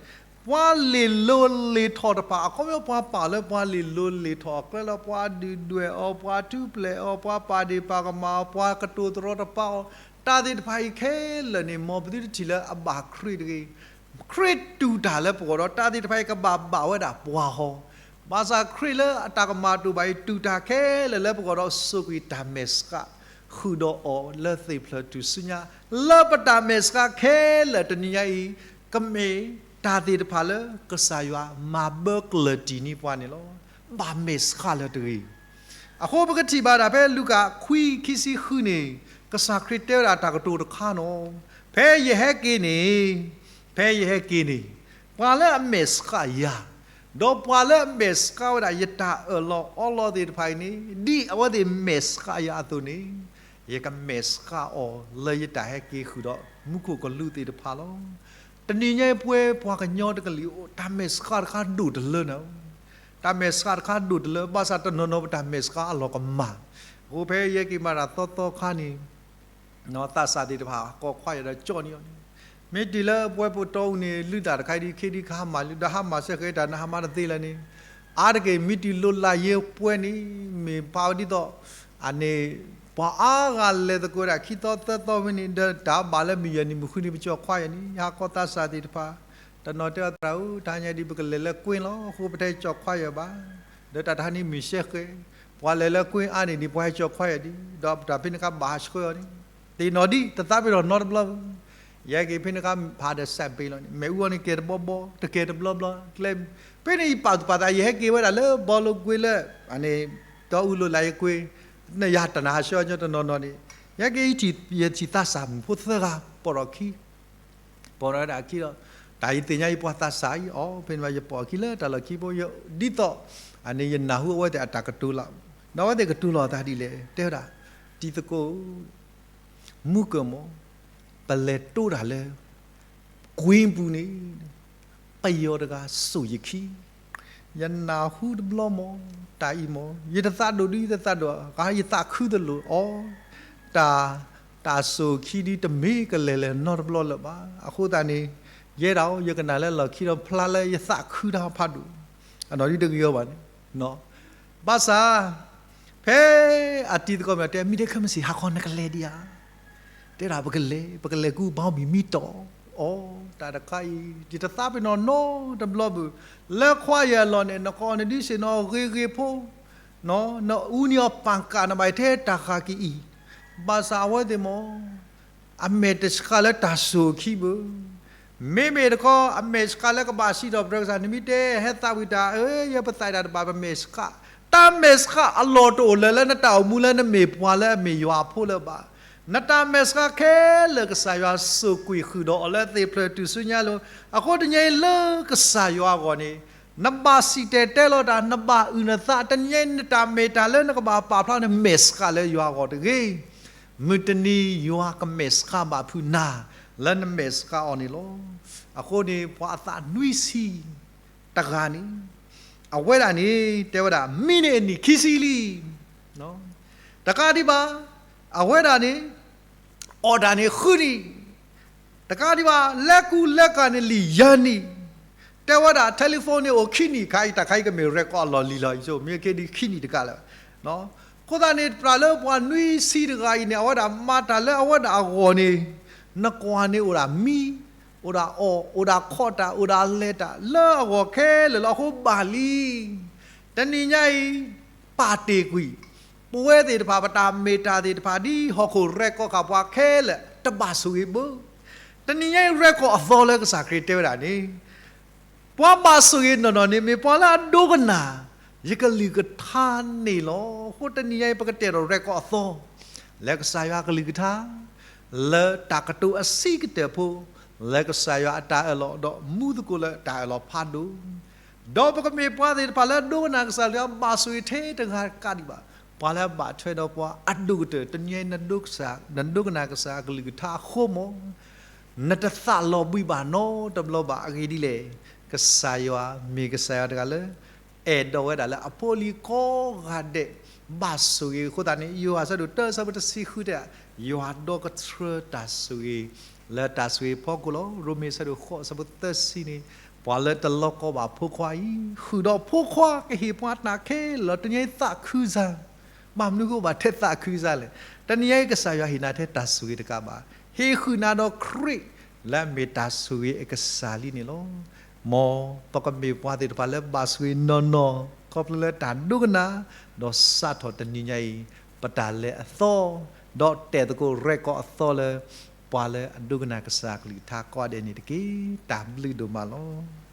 ပှၤလ့ၤလိၤလ့ၤထီၣ်တဖၣ် အခီပညီ ပှၤပာ်လၢပှၤလ့ၤလိၤလ့ၤထီၣ်အကျဲလီၤ, ပှၤဒုၣ်ဒွဲၣ်အီၤ, ပှၤထူပျဲၢ်အီၤ, ပှၤပာ်ဒ့ၣ်ပာ်ကမၣ်အီၤ, ပှၤကတိၤတရီတပါအီၤ, တၢ်သ့ၣ်တဖၣ်အံၤခဲလၢာ်န့ၣ် မ်ပသုတထံၣ်လၢအဘၣ်ခရံာ်တဂ့ၤ. ခရံာ်တူၢ်တၢ်လၢပဂီၢ်ဒီး တၢ်သ့ၣ်တဖၣ်အံၤကဘၣ်ဘၣ်ဝဲဒၣ်ပှၤဟီ, ဘၣ်ဆၣ်ခရံာ်လၢအတၢ်ကမၣ်တအိၣ်ဘၣ်အံၤ တူၢ်တၢ်ခဲလၢာ်လၢပဂီၢ်ဒီး စူးကွံာ်တၢ်မဲာ်ဆှး ဃုာ်ဒီးအီၤလၢသ့ၣ်ဖျၢၣ်ထူၣ်စုညါ, လၢပတၢ်မဲာ်ဆှးခဲလၢာ်တနံၤညါအံၤ ကမ့ၢ်တၢ်သ့ၣ်တဖၣ်လၢကစၢ်ယွၤမၤဘၢကျၢၤတံၢ်န့ၢ်ပှၤန့ၣ်လီၤ. ဘၣ်မဲာ်ဆှးလၢတဂ့ၤ အဃိပကထံၣ်ဘၣ်ဒၣ်ဖဲလူၤကၣ်ခွံခံဆံဃုန့ၣ် ကစၢ်ခရံာ်တဲဝဲဒၣ်တၢ်ကတိၤတခါနီၤ, ဖဲယဟဲက့ၤန့ၣ်, ဖဲယဟဲက့ၤန့ၣ် ပှၤလၢအမဲာ်ဆှးယၤ, ဒီးပှၤလၢအမဲာ်ဆှးဝဲဒၣ်ယတၢ်အၢၣ်လီၤအီလီၤသ့ၣ်တဖၣ်အံၤန့ၣ် ဒ်အဝဲသ့ၣ်မဲာ်ဆှးယၤအသိးန့ၣ် ယကမဲာ်ဆှးအီၤလၢယတၢ်ဟဲက့ၤဃုာ်ဒီးမူခိၣ်ကလူးသ့ၣ်တဖၣ်လီၤ. တနံၤညါအံၤပဝဲပှၤကညီတကလုာ်အိၣ် တၢ်မဲာ်ဆှးတခါဒိၣ်တလၢန့ၣ်, တၢ်မဲာ်ဆှးတခါဒိၣ်တလၢ ဘၣ်ဆၣ်တနီၤနီၤပတၢ်မဲာ်ဆှးအလီၢ်ကမၣ်, အဃိဖဲယဟဲက့ၤမၤတၢ်သီသီခါန့ၣ် သးစၢ်သ့ၣ်တဖၣ် ကိးခွါယၤဒီးကၠီၣ်န့ၢ်အီၤန့ၣ်, မ့ၢ်တုၤလၢပဝဲပတီၢ်အူန့ၣ် လုၢ်တၢ်တခါအံၤဒ်ခ့ဒ်ခါဟးမၤလုၢ် ဒီးဟးမၤစဲဃဲၤတၢ်န့ၣ် ဟးမၤတသ့လၢၤန့ၣ်, အါတက့ၢ်မ့ၢ်တုၤလိၤလၢယဲပှဲၤန့ၣ် မ့ၢ်ဖးဝဲဒ်သိး အန့ၣ် ပှၤအါဂၤလဲၤသကိးဝဲဒၣ်ခံသီသၢသီဝဲန့ၣ် ဒီးတၢ်ဘၣ်လၢမုၢ်ယဲၢ်နံၤမုၢ်ဃုနံၤ ပကၠီၣ်ခွါယၤန့ၣ် ဟးကိးသးစၢ်သ့ၣ်တဖၣ်, တနီၤတဲအီၤသရၣ်ဧၢ တဟါညါဒ်ပကလဲၤလၢကွ့ၢ်လီၤ အဃိပတဟဲကၠီၣ်ခွါယၤဘၣ်, ဒီးတၢ်တဟါန့ၣ်မုၢ်စဲဃဲၤ, ပှၤလဲၤလၢကွ့ၢ်အါန့ၣ်ဒ် ပှၤဟဲကၠီၣ်ခွါယၤဒ် ဒီးတၢ်ဖဲန့ၣ်ခါဘၣ်ဟးဆှၢအီၤန့ၣ်, သ့ၣ်နီၣ်ဒ် တသးပ့ၤနီၣ်နီတဘျီဘၣ်, ယဟဲက့ၤဖဲန့ၣ်ခါဖးဒီးစဲးဘ့ၣ်လီၤန့ၣ် မ့ၣ်အူအီၤန့ၣ်ကဲၤတဘီဘီ တကဲၤတဘျီဘျီ ကျဲ, ဖဲန့ၣ်ယပာ်သူၣ်ပာ်သး ယဟဲက့ၤဝဲဒၣ်လၢဘီလိကွ့ၢ်လၢ အန့ၣ် တီအူလိၤလၢယကွ့ၢ်, နယၤတၢ်နဟးဆှၢအီၤညီတနီၤနီၤန့ၣ်, ယဟဲက့ၤ ယထံၣ်သးစၢ်မုၣ်ဖိသၢဂၤ ပိာ်ထီၣ်ခံ ပိာ်ထီၣ်ဝဲဒၣ်အခံဒီး တၢ်အံၤသ့ၣ်ညါအံၤပှၤသးစၢ်အံၤအီၤ ဖဲန့ၣ်ဘၣ်ယပိာ်အခံလၢတၢ်လီၢ်ခံဖိ ဒ်သိး အန့ၣ်ယနၢ်ဟူအဝဲသ့ၣ်အတၢ်ကတိၤလီၤ, ဒီးအဝဲသ့ၣ်ကတိၤလီၤအသးဒ်လဲၣ် တဲဝဲဒၣ်, တံၤသကိး မူကၢၢ်မး, ပလဲၤတိတၢ်လၢ ကွ့ၢ်ပူၤန့ၣ် ပယီၤတဂၤစိာ်ယခံ, ယနၢ်ဟူတဘျီမး, တၢ်အံၤမး ယတသးဒိၣ်ဒ်ယတသးဒိၣ် ယသးခုသလိာ်အီၤ, တၢ် တၢ်စိာ်ခံဒ်တမ့ၢ်ကလဲၤလၢၤနီတဘျီလၢၤဘၣ်. အဃိသတးန့ၣ် ယဲဒၣ်အီၤ ယကနၣ်လၢလီၢ်ခံဒီးဖျါလၢယသးခုတၢ်ဖးဒိၣ်, အနီၢ်ဒ်တဂ့ၤအီၤဘၣ်န့ၣ်, ဘၣ်ဆၣ် ဖဲအတံၤသကိးမ့ၢ်တဲ မ့ၢ်တဲခဲမုၢ်ဆ့ၣ် ဟးခီနကလဲၤဒံးဧါ, တဲဒၣ်ပကလဲၤ ပကလဲၤကူဘါမံၤမံတီၢ်အီၤ, တၢ်တခါအံၤ ယတသးပ့ၤနီၣ်နီတဘျီဘၣ်, လၢခွါယၤအလီၢ်န့ၣ် နကိးနဒုးဆ့ၣ်နီၤဂ့ၤဂ့ၤဖိ နအူန့ၢ်အီၤပၣ်ကၣ် နဘၣ်ထဲတၢ်ဃၣ်က့ၤအံၤ, ဘၣ်ဆၣ်အဝဲသ့ၣ်မး အမဲာ်တဆှးလၢတၢ်စိာ်ခံဘၣ်. မ့မ့ၢ်တခီ အမဲာ်ဆှးလၢကဘၣ်စံးထီၣ်ပတြၢၤကစၢ် နမ့ၢ်တဲဟဲသးဝံၣ်တၢ် အၢ ယပသးဒၣ်တဘၣ် ပမဲာ်ဆှး, တၢ်မဲာ်ဆှးအလီၢ်တအိၣ်လၢၤလၢနတၢ်အိၣ်မူလၢနမ့ၢ်ပှၤလၢအမ့ၢ်ယွၤအဖိလၢၤဘၣ်. နတၢ်မဲာ်ဆှးခဲလၢာ် ကစၢ်ယွၤစိာ်ကွံာ်ဃုာ်ဒီးအီၤလၢသ့ၣ်ဖျၢၣ်ထူၣ်စုညါလီၤ. အဃိတနံၤအံၤလၢကစၢ်ယွၤအဂီၢ်န့ၣ် နဘၣ်စံၣ်တဲၤတဲလီၤတၢ် နဘၣ်အုၣ်နသး တနံၤအံၤ နတၢ်မ့ၢ်တၢ်လၢနကဘၣ်ပာ်ဖျါ နမဲာ်ဆှးလၢယွၤအဂီၢ်တဂ့ၤ. မုၢ်တနံၤ ယွၤကမဲာ်ဆှးဘၣ်ဖုးနၤ လၢနမဲာ်ဆှးအီၤန့ၣ်လီၤ. အဃိန့ၣ် ပှၤအသးနွံဆံတဂၤန့ၣ် အဝဲဒၣ်န့ၣ် တဲဝဲဒၣ် မံန့ၢ်အနံၣ်ခံဆံလံ. တကးဒံးဘၣ် အဝဲဒၣ်န့ၣ် အီၣ်တၢ်န့ၣ်ဃုနံၣ်, တကးဒံးဘၣ် လဲၤကူလဲၤကၤန့ၣ်လံယဲၢ်နံၣ်, တဲဝဲဒၣ် telephone န့ၣ်အိၣ်ခံနံၣ်ခါအံၤ တၢ်ခါအံၤကမ့ၢ် record အလီၢ်လံၤလီၤအံၤ မ့ၢ်က့ၤဒ်ခံနံၣ်တကးလၢၤဘၣ်. အဃိသတးန့ၣ် ပှၤလၢပှၤနွံဆံတဂၤအံၤန့ၣ် အဝဲဒၣ်မၤတၢ်လၢအဝဲဒၣ်အဂီၢ်န့ၣ် နကွၢ်န့ၣ်အိၣ်ဒၣ်မံ အိၣ်ဒၣ်အီၣ် အိၣ်ဒၣ်ခီၣ်တၢ် အိၣ်ဒၣ်လဲၤတၢ် လၢအဂီၢ်ခဲလၢာ်လီၤ. အဃိဘၣ်လံ တနံၤညါအံၤ ပာ်တ့ၢ်ကွံာ် ပဝဲသ့ၣ်တဖၣ် ပတၢ်မ့ၢ်တၢ်သ့ၣ်တဖၣ် ဒ်ဟီၣ်ခိၣ် record ဃာ်ပှၤခဲလၢာ် တဘၣ်ဆိၣ်ဂ့ၤဘၣ်. တနံၤညါအံၤ record အသီလၢကစၢ်ခရံာ်တဲဝဲဒၣ်န့ၣ် ပှၤဘၣ်ဆိၣ်ဂ့ၤနီၢ်နီၢ်န့ၣ် မ့ၢ်ပှၤလၢအဒိကနၣ် ယကလုၢ်ကထါန့ၣ်လီၤ. အဃိတနံၤညါအံၤ ပကတဲဒီး record အသီ လၢကစၢ်ယွၤကလုၢ်ကထါ လၢတၢ်ကတိၤအဆံးကတၢၢ်ဖိ လၢကစၢ်ယွၤအတၢ်အၢၣ်လီၤ ဒီးမူသကိးလၢတၢ်အၢၣ်လီၤဖးဒိၣ်, ဒီးပကမ့ၢ်ပှၤသ့ၣ်တဖၣ်လၢအဒိကနၣ်ကစၢ်ယွၤ ဘၣ်ဆိၣ်ဂ့ၤထဲတဂၤကးဒံးဘၣ်, ပှၤလၢအဘၣ်ထွဲဒီးပှၤအဒိၣ်ကတၢၢ် တနံၤအံၤ နဒိကနၣ်ကစၢ်အကလုၢ်ကထါအဃိမး နတသးလီၤဘှံးဘၣ်နီတဘျီဘၣ်. အဂ့ၢ်ဒ်လဲၣ်, ကစၢ်ယွၤမ့ၢ်ကစၢ်ယွၤတဂၤလၢ အဲၣ်ဒိးဝဲဒၣ်လၢအဖိအလံၤကိးဂၤဒဲး ဘၣ်ဆိၣ်ဂ့ၤအဃိသတးန့ၣ် ယိၤဟၣ်အဆၢဒိၣ်တၢ အဆၢဖိတဆံဃုတဲ ယွၤဒီကထြၢတၢ်ဆိၣ်ဂ့ၤ လၢတၢ်ဆိၣ်ဂ့ၤဖီခိၣ်လီၤ. ရိမ့ၤအဆၢဒိၣ်ဃိး အဆၢဖိသၢဆံန့ၣ် ပှၤလၢတလီၤကီဘၣ်ဖိခွါအံၤ ဃုာ်ဒီးဖိခွါကဟ့ၣ်ပှၤတၢ်ခဲလၢာ် တနံၤအံၤသးခုစၢ် ဘၣ်မနုၤဃိဘၣ်ထဲသးခုစၢ်လဲၣ်. တနံၤအံၤကစၢ်ယွၤဟ့ၣ်နၤထဲတၢ်ဆိၣ်ဂ့ၤတကးဘၣ်, ဟ့ၣ်ဃုာ်နၤဒီးခရံာ် လၢအမ့ၢ်တၢ်ဆိၣ်ဂ့ၤအကစၢ်လံန့ၣ်လီၤ. မ်ပကမ့ၢ်ပှၤသ့ၣ်တဖၣ်လၢဘၣ်ဆိၣ်ဂ့ၤနီၢ်နီၢ် ခီဖျိလၢတၢ်ဒိကနၣ်, ဒီးစးထီၣ်တနံၤညါအံၤ ပတၢ်လဲၤအသီ, ဒီးတဲာ်သကိးရဲၣ်ကီၢ်အသီလၢ ပှၤလၢအဒိကနၣ်ကစၢ်ကလုၢ်ကထါကိးဂၤဒဲးန့ၣ်တက့ၢ်. တၢ်ဘျုးဒိၣ်မးလီၤ.